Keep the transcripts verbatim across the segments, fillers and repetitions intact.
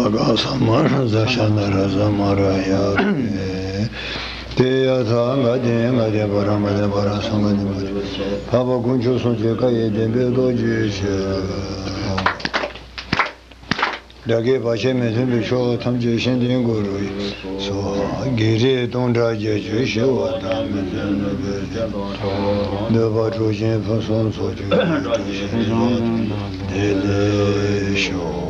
ག་ས་མ་ར་ཛ་ཤ་ན་ར་ཛ་མ་ར་ཡ་རེ། ཏེ་ཡ་ཐ་ག་ཏེ་ག་ཏེ་པ་ར་མ་ཏེ་པ་ར་སང་ག་ནི་མ་རེ། འཕགས་པ་དཀོན་མཆོག་གསུམ་གྱི་བཀའ་ཡི་བདེན་པའི་རྡོ་རྗེ་ཆེ། དགྲ་བགེགས་བར་ཆད་མི་མཐུན་པའི་ཕྱོགས་ཐམས་ཅད་ཞི་མཐུན་གུ་རུ་ཡི་སྭཱ་ཧཱ། བགེགས་རིགས་སྟོང་ཕྲག་བརྒྱད་ཅུ་ཞི་བ་དང་། མི་མཐུན་ནུས་པའི་རྐྱེན་དང་བྲལ་བ་དང་། འདོད་པ་གྲོགས་བྱེད་ཕུན་སུམ་ཚོགས་གྱུར་ཅིག་བདེ་ལེགས་ཤོག།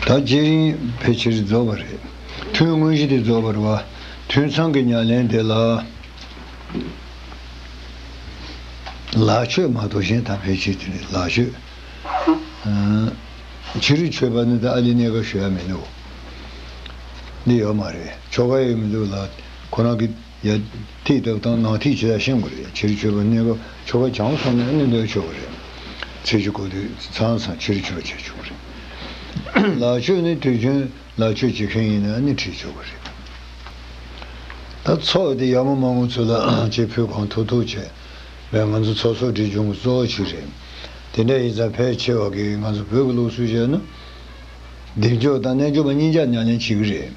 ད་རྗེས་རིང་ཕལ་ཆེར་རྫོགས་པ་རེད། ཐུན་དངོས་གཞི་དེ་རྫོགས་པ་རེད་བ། ཐུན་ཚང་གི་ཉམས་ལེན་དེ་ལ། ལག་མཆོད་མ་གཏོགས་གཞན་དག་ཕལ་ཆེར་དེ་ནི་ལག་མཆོད། ཨ། ཕྱི་རོལ་མཆོད་པ་ནི་ད་ཨ་ལི་གནས་སྐབས་ཞུ་ཡ་མི་འདུག་འདི་ཡོད་མ་རེད། ཆོ་ག་ཡོད་མི་འདུག་ལ། ཁོ་རང་གི་ཡ་ཐིག་བཏབ་སྟངས་ནང་ཐིག་བྱེད་ཡ་ཤེས་དགོས་རེད། ཕྱི་རོལ་མཆོད་པ་གནས་སྐབས་ཆོ་ག་བྱང་སོང་ནས་ཨ་ནི་འདོད་ཆོག་གི་རེད། ཚེས་བཅུ་གོ་དུས་ཚང་ཚང་ཕྱི་རོལ་མཆོད་པ་བྱེད་ཆོག་གི་རེད། ལག་མཆོད་ནི་དུས་རྒྱུན། ལག་མཆོད་བྱེད་མཁན་ཡིན་ན་ནི་ཁྲིད་ཆོག་གི་རེད། ད་ཚོགས་དེ་ཡག་མོ་མང་པོ་ཚོ་ལ་ཅིག་ཕུལ་གང་ཐུབ་ཐུབ་བྱས། བས་ང་ཚོ་ཚོགས་གསོག་སྒྲིག་སྦྱོང་གི་གཙོ་བོ་ཅིག་རེད། དེ་འདྲ་ཡིན་ཙང་ཕལ་ཆེ་བ་གིས་ང་ཚོ་བོད་ཀྱི་ལུགས་སྲོལ་བྱས་ན། བདེ་མཆོག་དང་རྣལ་འབྱོར་པ་གཉིས་ཆ་ཉམས་ལེན་བྱེད་ཀྱི་རེད།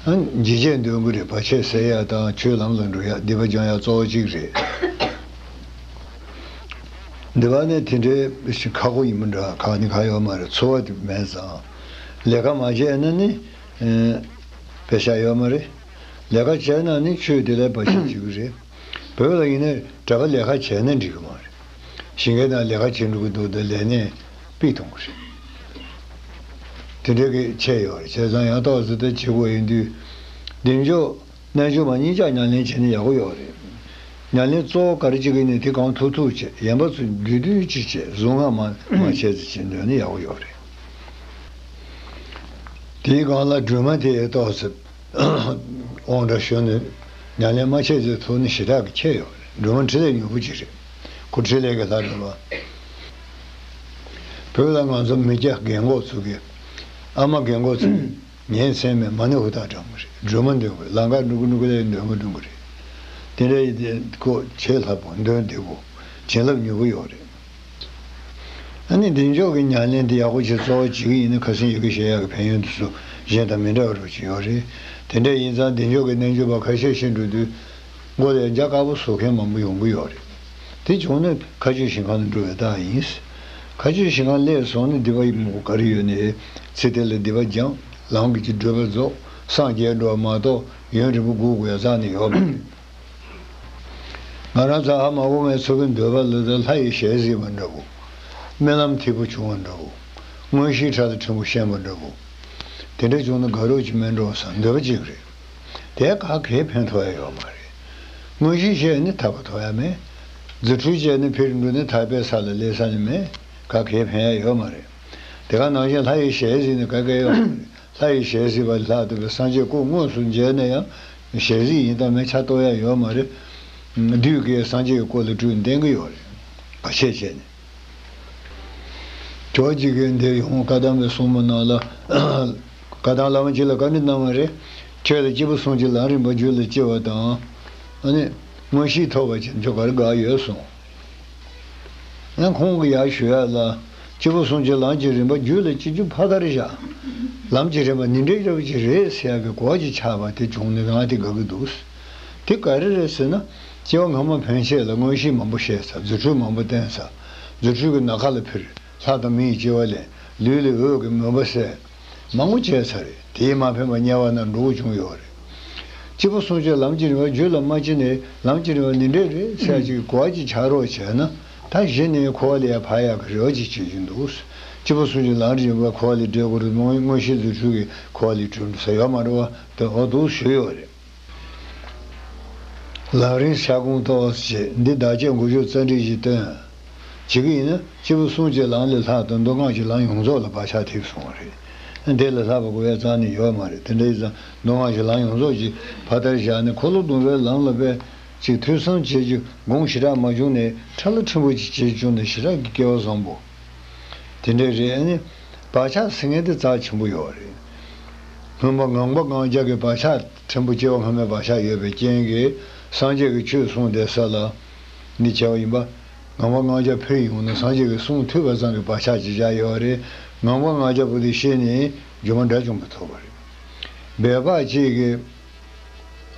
ཨ། འཇིགས་བྱེད་འདོན་གྱི་རེད། བར་ཆད་སེལ་ཡ་དང་ཆོས་ལམ་ལ་འགྲོ་ཡ། སྡིག་པ་སྦྱང་ཡ་གཙོ་བོ་གཅིག་རེད། འདི་བ་ནི་དེ་འདྲའི་ཁག་པོ་ཡིན་པ་འདྲ་གང་ནི་གང་ཡོད་མ་རེད། འཚོ་བ་དེ་མེད་ཙང་། ལས་ཀ་མ་བྱས་ན་ནི། ཨེ། པེ་ཤ་ཡོད་མ་རེད། ལས་ཀ་བྱས་ན་ནི་ཆོས་དེ་ལ་བར་ཆད་བྱེད་ཀྱི་རེད། བོད་ལ་ཡིན་ན་གྲྭ་པ་ལས་ཀ་བྱས་ན་འགྲིག་གི་མ་རེད། ཞིང་ཁའི་ནང་ལས་ཀ་བྱེད་འགྲོ་གི་འདུག་ད་ལས་གནས་ཕུད་གཏོང་གི་རེད། དེ་འདྲ་གི་ཆད་ཡོད་རེད། བྱས་ཙང་ཡང་ཏོག་ཙམ་ད་བྱེད་དགོས་ཡིན་དུས། བདེ་མཆོག་རྣལ་འབྱོར་མ་གཉིས་ཆ་ཉམས་ལེན་བྱས་ན་ཡག་པོ་ཡོད་རེད། ཉམས་ལེན་གཙོ་བོ་ག་རེ་བྱེད་ཀྱི་ཡིན་ན་དེ་གང་ཐུབ་ཐུབ་བྱེད། ཡན་པ་ཚོ་བསྡུས་བསྡུས་ཅིག་བྱེད། ཟུང་ང་མ་མ་བྱས་ཙམ་བྱེད་འདོད་ན་ཡག་པོ་ཡོད་རེད། དེའི་སྒང་ལ་སྒྲོལ་མ་དེ་ཏོག་ཙམ་དབང་དྲག་ཤོར་ནས་ཉམས་ལེན་མ་བྱས་ཙམ་ཐུག་ན་ཞེ་དྲག་གི་ཁྱད་ཡོད་རེད། སྒྲོལ་མ་འཕྲིན་ལས་མྱུར་པོ་ཅིག་རེད། ཁོ་འཕྲིན་ལས་ཀྱི་ལྷ་རེད་བ། བོད་ལ་ང་ཚོ་མི་སྐྱ་རྒན་གོག་ཚོ་གི། ཨ་མ་རྒན་གོག་ཚོ་གི་ཉིན་མཚན་མེད་མ་ཎི་ཧུར་ཐག་བགྲང་གི་རེད། སྒྲོལ་མ་འདོན་དགོས། ལམ་ཁ་འགྲོ་གི་འགྲོ་གི་ལ་འདོན་གི་འདོན་གི་རེད། དེ་འདྲ་ཡིན་དུས་ཁོ་བྱེད་སླ་པོ། འདོན་བདེ་པོ། བྱིན་རླབས་མྱུར་པོ་ཡོད་རེད། ཨ་ནི་བདེ་མཆོག་གི་ཉམས་ལེན་དེ་ཡག་པོ་ཞིག་གཙོ་བོ་བྱེད་ཀྱི་ཡིན་ན། ཁ་སང་ཡི་གེ་བཤད་ཡག་གི་ཕན་ཡོན་དེ་ཚོ་གཞན་དང་མི་འདྲ་བ་རུ་ཅིག་ཡོད་རེད། དེ་འདྲ་ཡིན་ཙང་བདེ་མཆོག་གི་རྣལ་འབྱོར་པ་ཁ་ཤས་ཤིག་འགྲོ་དུས་མགོ་ལ་ལྗགས་དཀར་པོ་བཟོ་མཁན་མང་པོ་ཡོང་གི་ཡོད་རེད། དེ་བྱུང་ན་མཁའ་སྤྱོད་ཞིང་ཁམས་ལ་འགྲོ་བའི་རྟགས་ཡིན། མཁའ་སྤྱོད་ཞིང་ཁམས་སླེབས་སོང་ན་སྡིག་པ་ཡི་མུ་ག་རེ་ཡོད་ནའི་ཚེ་འདི་ལ་སྡིག་པ་སྦྱང་། ལམ་གྱི་གི་བགྲོད་པ་རྫོགས། སངས་རྒྱས་འགྲོ་བ་མ་གཏོགས་ཡུན་རིང་པོ་སྒུག་དགོས་ཡ་རྩ་ནས་ཡོད་མ་རེད། ང་རང་ཚོ་ཨ་མ་དབུ་མའི་ཚུལ་ཁྲིམས་འདོད་པ་ལ་ད་ལྷ་ཡི་ཞལ་གཟིགས་པ་འདྲ་བོ། རྨི་ལམ་ཐིབས་པོ་བྱུང་བ་འདྲ་བོ། མངོན་ཤེས་ཕྲ་ལ་ཕྲན་བུ་ཤེས་པ་འདྲ་བོ། དེ་འདྲ་བྱུང་ན་དགའ་རབ་ཅིག་མེད་འགྲོ་བསམ། འདོད་པ་གཅིག་རེད། དེ་ག་གེ་ཕན་ཐོགས་ཡ་ཡོད་མ་རེད། མངོན་ཤེས་བྱས་ནི་ཐར་པ་ཐོབ་ཡ་མེད། རྫུ་འཕྲུལ་བྱས་ནི་ཕྱིར་འགྲོ་ནི་ཐར་པའི་ས་ལ་སླེབས་ས་ནི་མེད། ག་གེ་ཕན་ཡ་ཡོད་མ་རེད། དེ་ག་ནང་བཞིན་ལྷ་ཡི་ཞལ་གཟིགས་ནི་ག་གེ་ཡོད་མ་རེད། ལྷ་ཡི་ཞལ་གཟིགས་པ་ལྷག་ཏུ་བའི་སངས་རྒྱས་སྐུ་དངོས་སུ་མཇལ་ན་ཡང་ཞལ་གཟིགས་ཡིན་སྟབས་མེད་ཆ་གཏོགས་ཡ་ཡོད་མ་རེད། བདུད་ཀྱིས་སངས་རྒྱས་ཀྱི་སྐུ་ལ་སྤྲུལ་བསྟན་གྱི་ཡོད་རེད། ག་བྱས་བྱས་ནས། ཇོ་བོ་རྗེ་གིས་འདིར་ཡོང་བཀའ་གདམས་པའི་གསུང་མ་ནང་ལ། བཀའ་གདམས་བླ་མ་གཅིག་ལ་བཀའ་འདྲི་གནང་བ་རེད། ཁྱོད་ལ་སྐྱེས་བུ་སུམ་ཅུ་ལམ་རིམ་པ་རྒྱུད་ལ་སྐྱེ་བ་དང་། ཨ་ནི། མངོན་ཤེས་ཐོབ་པ་བྱས་ན་ཁྱོད་ག་རེ་དགའ་ཡོད་གསུངས། ཡང་ཁོང་གིས་ཡར་ཞུ་ཡ་ལ། སྐྱེས་བུ་སུམ་ཅུ་ལམ་གྱི་རིམ་པ་རྒྱུད་ལ་སྐྱེ་རྒྱུ་ཕ་ག་རེ་བཞག་ལམ་གྱི་རིམ་པ་ནི་འདྲ་འདྲ་བོ་ཅིག་རེད་ཟེར་ཡག་གི་གོ་བ་ཅིག་ཆགས་པ་དེ་བྱུང་ནས་ང་དེ་དགའ་གི་འདུག་དེ་ག་རེ་རེད་ཟེར་ན། སྐྱེ་བ་སྔ་མ་ཕན་ཆད་ལ་མངོན་ཤེས་མང་པོ་བཤད་ཚར། རྫུ་འཕྲུལ་མང་པོ་བསྟན་ཚར། རྫུ་འཕྲུལ་གྱིས་ནམ་མཁའ་ལ་འཕུར། ལྷ་དང་མི་ཡི་སྐྱེ་བ་ལེན། ལུས་ལ་འོད་ཀྱི་མུན་པ་བསལ། མང་པོ་བྱས་ཚར་རེད། དེས་མ་ཕན་པ་དམྱལ་བ་ན་འགྲོ་བ་བྱུང་ཡོད་རེད། སྐྱེས་བུ་སུམ་ཅུ་ལམ་གྱི་རིམ་པ་རྒྱུད་ལ་མ་སྐྱེས་ནས་ལམ་གྱི་རིམ་པ་འདི་འདྲས་རེད་ཟེར་ཅིག་གོ་བ་ཅིག་ཆགས་རོགས་བྱས་ན། ད་གཞི་ནས་འཁོར་བ་ལས་ཡར་འཕར་ཡག་གི་རེ་བ་ཅིག་བྱེད་ཀྱིན་འདུག་སྐྱེས་བུ་སུམ་ཅུ་ལམ་རིམ་པ་འཁོར་བ་ལས་བསྒྲལ་དགོས་རེད། མངོན་མངོན་ཤེས་རྫུ་འཕྲུལ་གྱིས་འཁོར་བ་ལས་བསྒྲལ་འགྲོ་ས་ཡོད་མ་རེད་བ། དེ་འོ་འདུག་ཞུས་ཡོད་རེད། ལམ་རིམ་ཤར་དགོངས་ཐོག་ཅེས་འདི་བདག་གཅེས་འགུགས་སྐྱོབ་རྩ་འགྲེལ་ཞིག་བཏོན། བྱེད་ཀྱི་ཡིན་ན་སྐྱེས་བུ་གསུམ་གྱི་ལམ་ལས་ལྷག་སྟེ་མདོ་སྔགས་ཀྱི་ལམ་ཡོངས་རྫོགས་ལ་བག་ཆགས་ཐེབས་སོང་བ་རེད། དེ་ལས་ལྷག་པ་དགོས་པའི་རྩ་ནས་ཡོད་མ་རེད། དེ་འདྲ་ཡིན་ཙང་མདོ་སྔགས་ཀྱི་ལམ་ཡོངས་རྫོགས་ཀྱི་ཕ་མཐར་བཞག་ནས་འཁོར་ལོ་སྡོམ་པའི་ལམ་ལ་དཔེ་ཅིག་ཐོས་བསམ་བྱེད་རྒྱུ་སྒོམ་ཞེ་དྲག་མ་བྱུང་ནས་ཁྲ་ལ་ཁྲིམས་པོ་ཅིག་བྱེད་བྱུང་ནས་ཞེ་དྲག་གི་སྐལ་བ་བཟང་པོ། དེ་འདྲ་རེད། ཨ་ནི་བག་ཆགས་ཟེར་མཁན་དེ་རྩ་ཆེན་པོ་ཡོད་རེད། སྔོན་མ་ངང་པ་ལྔ་བརྒྱ་གི་བག་ཆགས་ཕྲན་བུ་སྐྱེ་བ་སྔ་མའི་བག་ཆགས་ཡོད་པའི་རྐྱེན་གྱིས་སངས་རྒྱས་ཀྱི་ཆོས་གསུངས་བསྡད་ས་ལ་འདི་བྱས་པ་ཡིན་པ། ངང་པ་ལྔ་བརྒྱ་ཕེབས་ཡོང་ན་སངས་རྒྱས་ཀྱིས་གསུང་ཐོས་པ་ཙམ་གྱི་བག་ཆགས་ཅིག་བཞག་ཡོད་རེད། ངང་པ་ལྔ་བརྒྱ་པོ་དེ་ཤེས་ནས་སྒྱུ་མ་དགྲ་བཅོམ་པ་ཐོབ་པ་རེད། སྦལ་པ་གཅིག་གིས།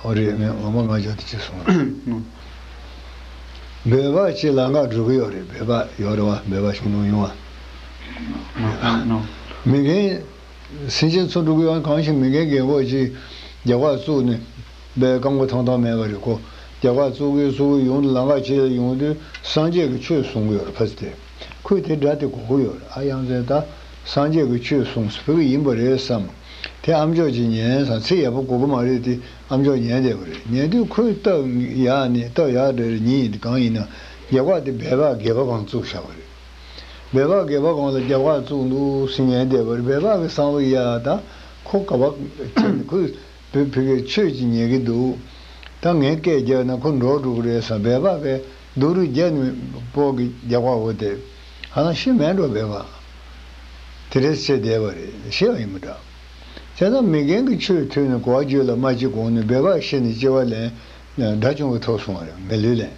ཨོ་རེད། ངས་ངོ་མ་ང་ཅག་དེ་ཅི་སོང་། སྦལ་པ་ཅིག་ལམ་ཁ་འགྲོ་གི་ཡོད་རེད། སྦལ་པ་ཡོད་རེད་བ། སྦལ་པ་ཞིག་ནང་ཡོང་བ། མི་རྒན་སེམས་ཅན་ཚོ་འགྲོ་གི་ཡོད། གང་ཞིག་མི་རྒན་རྒན་གོག་ཅིག་རྒྱབ་ཁ་བཙུགས་ནས་སྦལ་རྐང་པ་ཐང་ཐང་མེད་པ་རེད། ཁོ་རྒྱབ་ཁ་བཙུགས་གི་བཙུགས་གི་ཡོང་དུས་ལམ་ཁ་ཅིག་ལ་ཡོང་དུས་སངས་རྒྱས་ཀྱི་ཆོས་གསུང་གི་ཡོད་རེད། ཕ་ཚེ་དེ་ཁོས་དེ་སྒྲ་དེ་གོ་གི་ཡོད་རེད། ཨ་ཡང་ཟེར་ད་སངས་རྒྱས་ཀྱི་ཆོས་གསུངས་ཟེར་བོད་ཀྱི་ཡིན་པ་རེད་བསམ། དེ་ཨ་མཆོག་ཅིག་ཉན་ཙང་ཚིག་ཡག་པོ་གོ་གི་མ་རེད་དེ་ཨ་མཆོག་ཉན་བསྡད་པ་རེད། ཉན་དུས་ཁོས་སྟབས་ཡག་ནས་སྟབས་ཡག་འདྲ་རེད། ཉིན་གང་ཡིན་ན་རྒྱབ་ཁ་དེ་སྦལ་པ་སྒལ་པ་སྒང་བཙུགས་བཞག་པ་རེད། སྦལ་པ་སྒལ་པ་སྒང་ལ་རྒྱབ་ཁ་བཙུགས་འདུག་ཟེར་ཉན་བསྡད་པ་རེད། སྦལ་པ་གི་བསམ་བློ་ཡ་ད་ཁོ་ག་བ་ཁྱེར་ནས་ཁོས་བོད་ཕ་གིར་ཆོས་ཅིག་ཉན་གི་འདུག་ད་ངས་སྐད་རྒྱབ་ན་ཁོ་འགྲོ་འགྲོ་གི་རེད་བསམ། སྦལ་པ་གིས་སྡུག་རུས་རྒྱབ་ནས་སྤོ་གི་རྒྱབ་ཁ་འོ་དེ་ཧ་ལམ་ཤི་མེད་འགྲོ་སྦལ་པ། དེ་འདྲ་བྱས་བསྡད་པ་རེད། ཤི་བ་ཡིན་པ་འདྲ། བྱས་ཙང་མི་རྒན་གྱིས་ཆོས་ཐོས་ནས་གོ་བ་བརྗོད་ལ་མ་ཅིག་གོང་ནས་སྦལ་པ་ཤི་ནས་སྐྱེ་བ་ལེན་དགྲ་བཅོམ་གྱི་ཐོབ་སོང་བ་རེད། མི་ལུས་ལེན།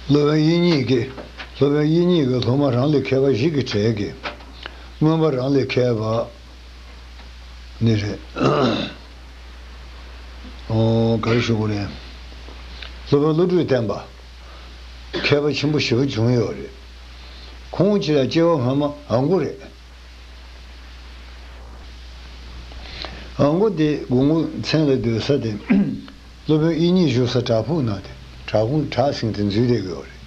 སློབ་དཔོན་དབྱིག་གཉེན་གྱིས། སློབ་དཔོན་དབྱིག་གཉེན་གྱིས་སློབ་མ་རང་ལས་མཁས་པ་བཞི་གི་གྲས་ཀྱི་མངོན་པ་རང་ལས་མཁས་པ་ནི་རེད། ཨོ་ག་རེ་ཞུ་དགོས་རེད། སློབ་དཔོན་བློ་གྲོས་བརྟན་པ། མཁས་པ་ཆེན་པོ་ཞེ་པོ་བྱུང་ཡོད་རེད། ཁོང་ཅིག་ལ་སྐྱེ་བ་སྔ་མ་ཨ་མགོ་རེད། ཨ་མགོ་དེ་དགུང་ལོ་མཚན་ལ་སྡོད་ས་དེ། སློབ་དཔོན་དབྱིག་གཉེན་བཞུགས་ས་བྲག་ཕུག་ན་དེ་བྲག་ཕུག་བྲག་ཟིང་དེ་འཛུལ་བསྡད་ཀྱི་ཡོད་རེད།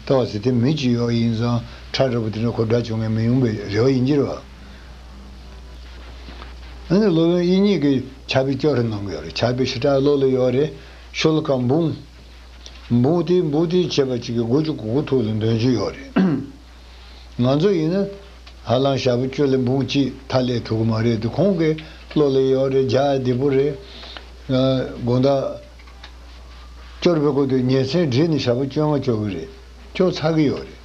ད་བ་ཟེར་དེ་མི་གཅིག་ཡོད་ཡིན་ཙང་ཁྲ་འདྲ་པོ་དེ་འདྲ་ཁོ་དགྲ་བཅོམ་མཁན་མི་ཡོང་པའི་རེ་བ་ཡིན་གྱི་རེད་བ། ཨ་ནི་སློབ་དཔོན་དབྱིག་གཉེན་གྱིས་ཕྱག་དཔེ་སྐྱོར་རེ་གནང་གི་ཡོད་རེད། ཕྱག་དཔེ་ཞེ་དྲག་བློ་ལ་ཡོད་རེད། ཤོ་ལོ་ཀ་འབུམ། འབུམ་དེ་འབུམ་དེ་བྱས་པ་གཅིག་གིས་དགུ་བཅུ་གོ་དགུ་ཐོག་ལ་འདོན་རྒྱུ་ཡོད་རེད། ང་ཚོ་ཡིན་ན་ཧ་ལམ་ཞག་པོ་བཅུ་ལ་འབུམ་གཅིག་མཐའ་ཀླས་ཐུབ་ཀྱི་མ་རེད་དེ། ཁོང་གི་བློ་ལ་ཡོད་རེད། རྒྱག་ཡ་བདེ་པོ་རེད། ཨ་དགོང་དག་སྐྱོར་བའི་སྐོར་དུ་ཉིན་མཚན་བསྒྲིལ་ནས་ཞག་པོ་བཅོ་ལྔ་སྐྱོར་གི་རེད། སྐྱོར་ཚར་གི་ཡོད་རེད།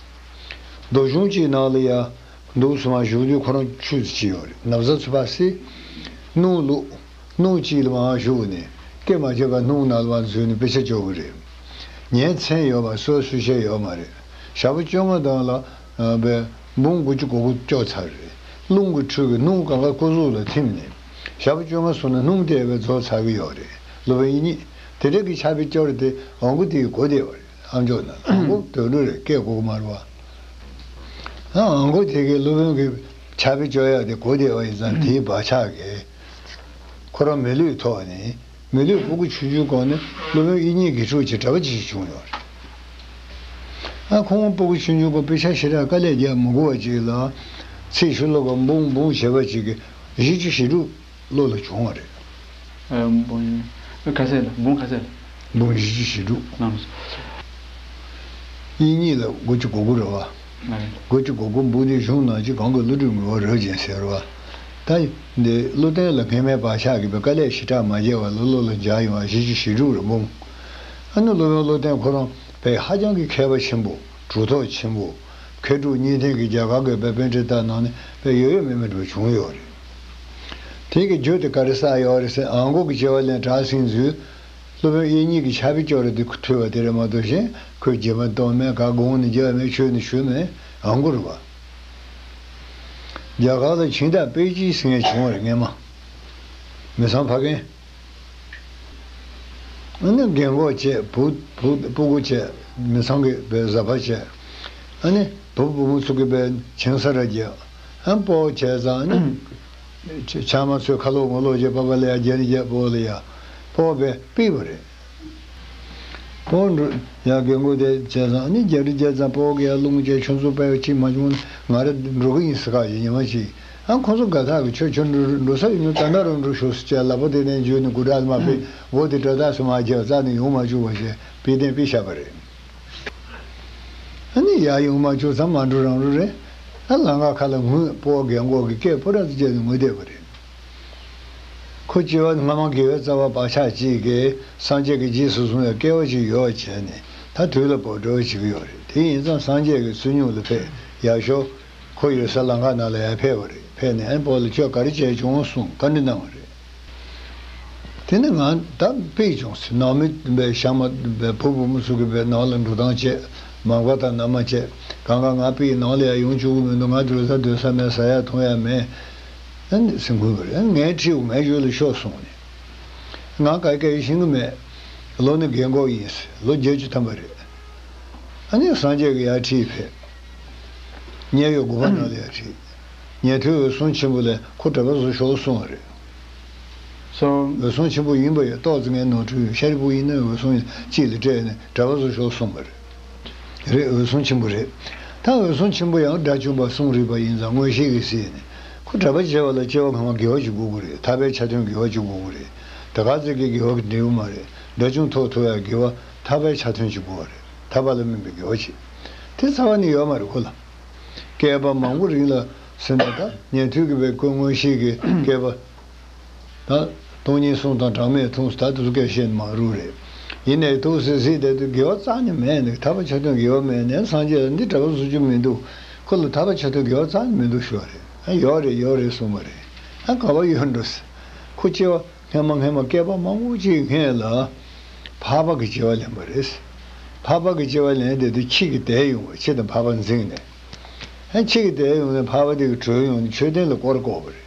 རྡོ་གཞུང་གཅིག་ནང་ལ་ཡ་འདུག་སེ་མར་བཞུགས་དུས་ཁོ་རང་ཆུ་ཅིག་ཡོད་རེད། ན་བཟའ་ཚུད་པ་སེ་སྣུམ་བླུགས། སྣུམ་གཅིག་ལ་མར་བཞུགས་ནས་སྐེ་མ་བཅད་པར་སྣུམ་ནང་ལ་མར་འཛུལ་ནས་དཔེ་ཆ་ལྕོགས་ཀྱི་རེད། ཉིན་མཚན་ཡོད་པ་གསོལ་གསོལ་བཤད་ཡོད་མ་རེད། ཞག་པོ་བཅོ་ལྔ་དང་ལ་ཨ་བའི་འབུམ་དགུ་བཅུ་གོ་དགུ་ལྕོགས་ཚར་རེད། རླུང་གི་ཁྲོད་ཀྱི་སྣུམ་གང་ག་སྐུ་གཟུགས་ལ་ཐིམ་ནས་ཞག་པོ་བཅོ་ལྔ་སོང་ན་སྣུམ་དེ་བས་རྫོགས་ཚར་གི་ཡོད་རེད། སློབ་དཔོན་དབྱིག་གཉེན་དེ་འདྲ་གི་ཕྱག་དཔེ་སྐྱོར་དེ་ཨ་མགོ་དེ་གོ་བདེ་བ་རེད། ཨ་མཆོག་ན་ཨ་མགོ་དོད་འགྲོ་རེད། སྐད་གོ་གི་མ་རེད་བ། ཨ་མགོ་དེ་གའི་སློབ་དཔོན་གྱི་ཕྱག་དཔེ་སྐྱོར་ཡག་དེ་གོ་བདེ་བ་ཡིན་ཙང་དེའི་བག་ཆགས་ཀྱིས་ཁོ་རང་མི་ལུས་ཐོག་ནས་མི་ལུས་སྤུ་གུ་ཆུང་ཆུང་གོང་ནས་སློབ་དཔོན་དབྱིག་གཉེན་དགེ་ཕྲུག་ཅིག་གྲྭ་པ་ཅིག་བྱུང་ཡོད་རེད། ཨ་ཁོང་སྤུ་གུ་ཆུང་ཆུང་གོང་དཔེ་ཆ་ཞེ་དྲག་དཀའ་ལས་རྒྱག་མི་དགོས་པ་ཅིག་ལ་ཚེས་ཤོ་ལོ་ཀ་འབུམ་འབུམ་བྱས་པ་ཅིག་གིས་བཞི་བཅུ་ཞེ་དྲུག་བློ་ལ་བྱུང་བ་རེད། ཨ་འབུམ་ག་ཚད་ལ་འབུམ་ག་ཚད་ལ། འབུམ་བཞི་བཅུ་ཞེ་དྲུག་ལམ་སོ། དབྱིག་གཉེན་ལ་དགུ་བཅུ་གོ་དགུ་རེད་བ། ཨ་རེད། དགུ་བཅུ་གོ་དགུ་འབུམ་དེ་གཞུང་ནང་གཅིག་གང་གི་བློ་གྲོས་ངུ་བ་རོལ་ཅན་ཟེར་བ། ད་འདི་བློ་བརྟན་ལ་སྔས་མའི་བག་ཆགས་ཀྱིས་པའི་དཀའ་ལས་ཞེ་དྲག་མ་རྒྱག་པ་ལ་བློ་ལ་འཇགས་ཡོང་བ་བཞི་བཅུ་ཞེ་དྲུག་རེད་འབུམ། ཨ་ནི་སློབ་དཔོན་བློ་བརྟན་ཁོ་རང་དཔེ་ཧ་ཅང་གི་མཁས་པ་ཆེན་པོ་གྲུབ་ཐོབ་ཆེན་པོ། མཁས་གྲུབ་གཉིས་ལྡན་གྱི་རྒྱ་གར་གྱི་དཔེ་པཎྜི་ཏ་ནང་ནས་དཔེ་ཡོད་ཡོད་མེད་མེད་འགྲོ་བྱུང་ཡོད་རེད། དེ་གི་རྒྱུ་དེ་ག་རེ་བསགས་ཡོད་རེད་ཟེར། ཨ་མགོ་གི་སྐྱེ་བ་ལེན་དྲག་སེང་འཛུལ། སློབ་དཔོན་དབྱིག་གཉེན་གྱི་ཕྱག་དཔེ་སྐྱོར་རེ་དེ་ཐོས་པ་དེ་རེད་མ་གཏོགས་གཞན་ཁོས་རྒྱབ་མ་གཏོང་མེད། ག་དགོངས་ནས་རྒྱབ་མེད། ཆོས་ནས་ཞུས་མེད། ཨ་མགོ་རེད་བ། རྒྱ་གར་ལ་ཆིང་ཏ་པེ་ཅིན་ཟེར་མཁན་བྱུང་བ་རེད་སྔས་མ། མི་ཚང་ཕ་རྒན། ཨ་ནི་རྒན་གོག་བྱས། བུ་བུ་སྤུ་གུ་བྱས། མི་ཚང་གི་བའི་བཟའ་ཕ་བྱས། ཨ་ནི་བུ་བུ་མོ་ཚོ་གི་བའི་ཆང་ས་ར་རྒྱག་ཨ་སྤོ་བྱས་ཙང་ཨ་ནི་ཆ་མ་ཚོས་ཁ་ལོག་ངོ་ལོག་བྱས། པ་པ་ལ་ཡ་རྒྱ་རི་རྒྱ་སྤོ་ལ་ཡ་སྤོ་བའི་པི་བ་རེད། སྤོ་འགྲོ་ཡ་རྒན་གོག་དེ་བྱས་ཙང་ཨ་ནི་རྒྱ་རི་རྒྱ་ཙང་སྤོ་གི་ཡ་རླུང་བྱས་ཆུ་མཚོ་པའི་ཅིག་མ་བྱུང་ང་ར་འགྲོ་གི་ཡིན་ཟེར་ཁ་ཡིན་ཉི་མ་ཅིག་ཨ་ཁོ་ཚོ་དགའ་ཐག་གི་ཆོས་ཁྱོད་འགྲོ་འགྲོ་ས་ཡིན་ན་ད་ན་རུ་འགྲོ་ཤོག་ཟེར་བྱས་ལག་པ་དེ་ནས་འཇུས་ནས་སྒོ་འགྲམ་མ་ཕེབས་འོ་དེ་སྒྲ་ཐག་སུ་མ་བརྒྱབ་རྩ་ནས་ཡོང་མ་བཅུག་པ་བྱས་དཔེ་གཏན་དཔེ་བཞག་པ་རེད། ཨ་ནི་ཡར་ཡོང་མ་བཅུག་ཙམ་མ་འགྲོ་རང་རུ་རེད། ཨ་ལམ་ཁ་ཁ་ལ་ངུས་སྤོ་བོ་རྒན་གོག་གི་སྐད་སྤོ་ར་དུ་བརྒྱབ་ནས་ངུས་བསྡད་པ་རེད། ཁོ་སྐྱེ་བ་སྔ་མ་དགེ་བའི་རྩ་བ་བག་ཆགས་གཅིག་གིས་སངས་རྒྱས་ཀྱི་རྗེས་སུ་བཟུང་བའི་སྐལ་བ་ཅིག་ཡོད་པ་བྱས་ནས་ད་དུས་ལ་བབ་འགྲོ་བྱེད་ཀྱི་ཡོད་རེད། དེ་ཡིན་ཙང་སངས་རྒྱས་ཀྱི་བསོད་སྙོམས་ལ་ཕེབས་ཡག་ཤོས། ཁོ་ཡོད་ས་ལམ་ཁ་ནང་ལ་ཡར་ཕེབས་པ་རེད། ཕེབས་ནས་ཨ་ནི་སྤོ་ལ་ཁྱོད་ག་རེ་བྱས་བྱུང་གསུངས་བཀའ་འདྲི་གནང་བ་རེད། དེ་ནི་ང་ད་དཔེ་བྱུང་ཟེར་ནང་མི་པའི་ཤ་མ་པའི་བུ་བུ་མོ་ཚོ་གི་པའི་ནང་ལ་འགྲོ་སྟངས་བྱས་མ་དགའ་དང་ན་མ་བྱས་གང་ག་ང་པའི་ནང་ལ་ཡང་ཡོང་བཅུག་གི་མི་འདུག་ང་སྡོད་ས་སྡོད་ས་མེད་ཟ་ཡ་འཐུང་ཡ་མེད། ཨ་ནི་སེམས་ཁུར་བ་རེད། ངའི་ཁྲིའུ་ངའི་ཡུལ་ལ་ཤོག་གསུངས་ནས། ང་ག་གེ་ཤེས་ཀྱི་མེད། ལོ་ནི་རྒན་གོག་ཡིན། ལོ་བརྒྱད་ཅུ་ཐམ་པ་རེད། ཨ་ནི་སངས་རྒྱས་ཀྱི་ཡར་ཁྲིད་ཕེབས། མཉན་ཡོད་དགོན་པ་ནང་ལ་ཡར་ཁྲིད། ཉན་ཐོས་འོད་སྲུང་ཆེན་པོ་ལས་ཁོ་གྲྭ་པ་བཟོ་ཤོག་གསུངས་པ་རེད། སོ། འོད་སྲུང་ཆེན་པོ་ཡིན་པ་ཡོད་ཏོག་ཙམ་ངའི་ནོར་འཁྲུལ་ཡོད། ཤཱ་རིའི་བུ་ཡིན་ན་འོད་སྲུང་གཅིག་ལ་སྤྲད་ནས་གྲྭ་པ་བཟོ་ཤོག་གསུངས་པ་རེད། རེད། འོད་སྲུང་ཆེན་པོ་རེད། ད་འོད་སྲུང་ཆེན་པོ་ཡང་དགྲ་བཅོམ་པ་གསུང་རིག་པ་ཡིན་ཙང་མངོན་ཤེས་ཀྱིས་གཟིགས་ནས་ཁོ་གྲྭ་པ་བྱས་པ་ལ་སྐྱེ་བ་སྔ་མ་དགེ་བ་ཅིག་དགོས་ཀྱི་རེད། ཐར་པའི་ཆ་མཐུན་དགེ་བ་ཅིག་དགོས་ཀྱི་རེད། དེ་ག་ཙམ་གྱིས་དགེ་བ་གི་འབྲས་བུ་མ་རེད། དགྲ་བཅོམ་ཐོབ་ཐུབ་ཡ་དགེ་བ་ཐར་པའི་ཆ་མཐུན་ཅིག་དགོས་པ་རེད། ཐར་པ་ལ་སྨིན་པའི་དགེ་བ་ཅིག་དེ་རྩ་བ་ནས་ཡོད་མ་རེད་ཁོ་ལ། བསྐལ་པ་མང་པོ་རིང་ལ་ཟེར་ན་ད་ཉན་ཐོས་ཀྱི་བའི་ཀུན་མངོན་ཤེས་ཀྱི་བསྐལ་པ། ད་སྟོང་ཉིད་གསུམ་དང་གྲངས་མེད་མཐོང་ད་དུ་སྐད་བཤད་མ་རུང་རེད། ཡིན་ནའི་ཐུགས་སྲས་གཟིགས་དེ་དུས་དགེ་བ་རྩ་ནས་མེད་ནས་ཐར་པ་ཆ་མཐུན་དགེ་བ་མེད་ནས་སངས་རྒྱས་ལ་འདི་གྲྭ་པ་བཟོ་རྒྱུ་མི་འདུག་ཁོ་ལ་ཐར་པ་ཆ་མཐུན་དགེ་བ་རྩ་ནས་མི་འདུག་ཞུ་བ་རེད། ཨ་ཡོད་རེད་ཡོད་རེད་གསུངས་པ་རེད། ཨ་ག་བ་ཡོད་འགྲོ་ཟེར། ཁོ་སྐྱེ་བ་སྔ་མ་སྔ་མ་བསྐལ་པ་མང་པོ་ཅིག་སྔས་ལ་འཕགས་པ་གི་སྐྱེ་བ་ལེན་པ་རེད། འཕགས་པ་གི་སྐྱེ་བ་ལེན་དེ་དུས་ཁྱི་གི་དལ་ཡོང་བ་ཁྱི་དང་འཕགས་པ་འཛིང་ནས། ཨ་ཁྱི་གི་དལ་ཡོང་ནས་འཕགས་པ་དེ་གི་བྲོས་ཡོང་ནས་མཆོད་རྟེན་ལ་སྐོར་བསྐོར་བ་རེད།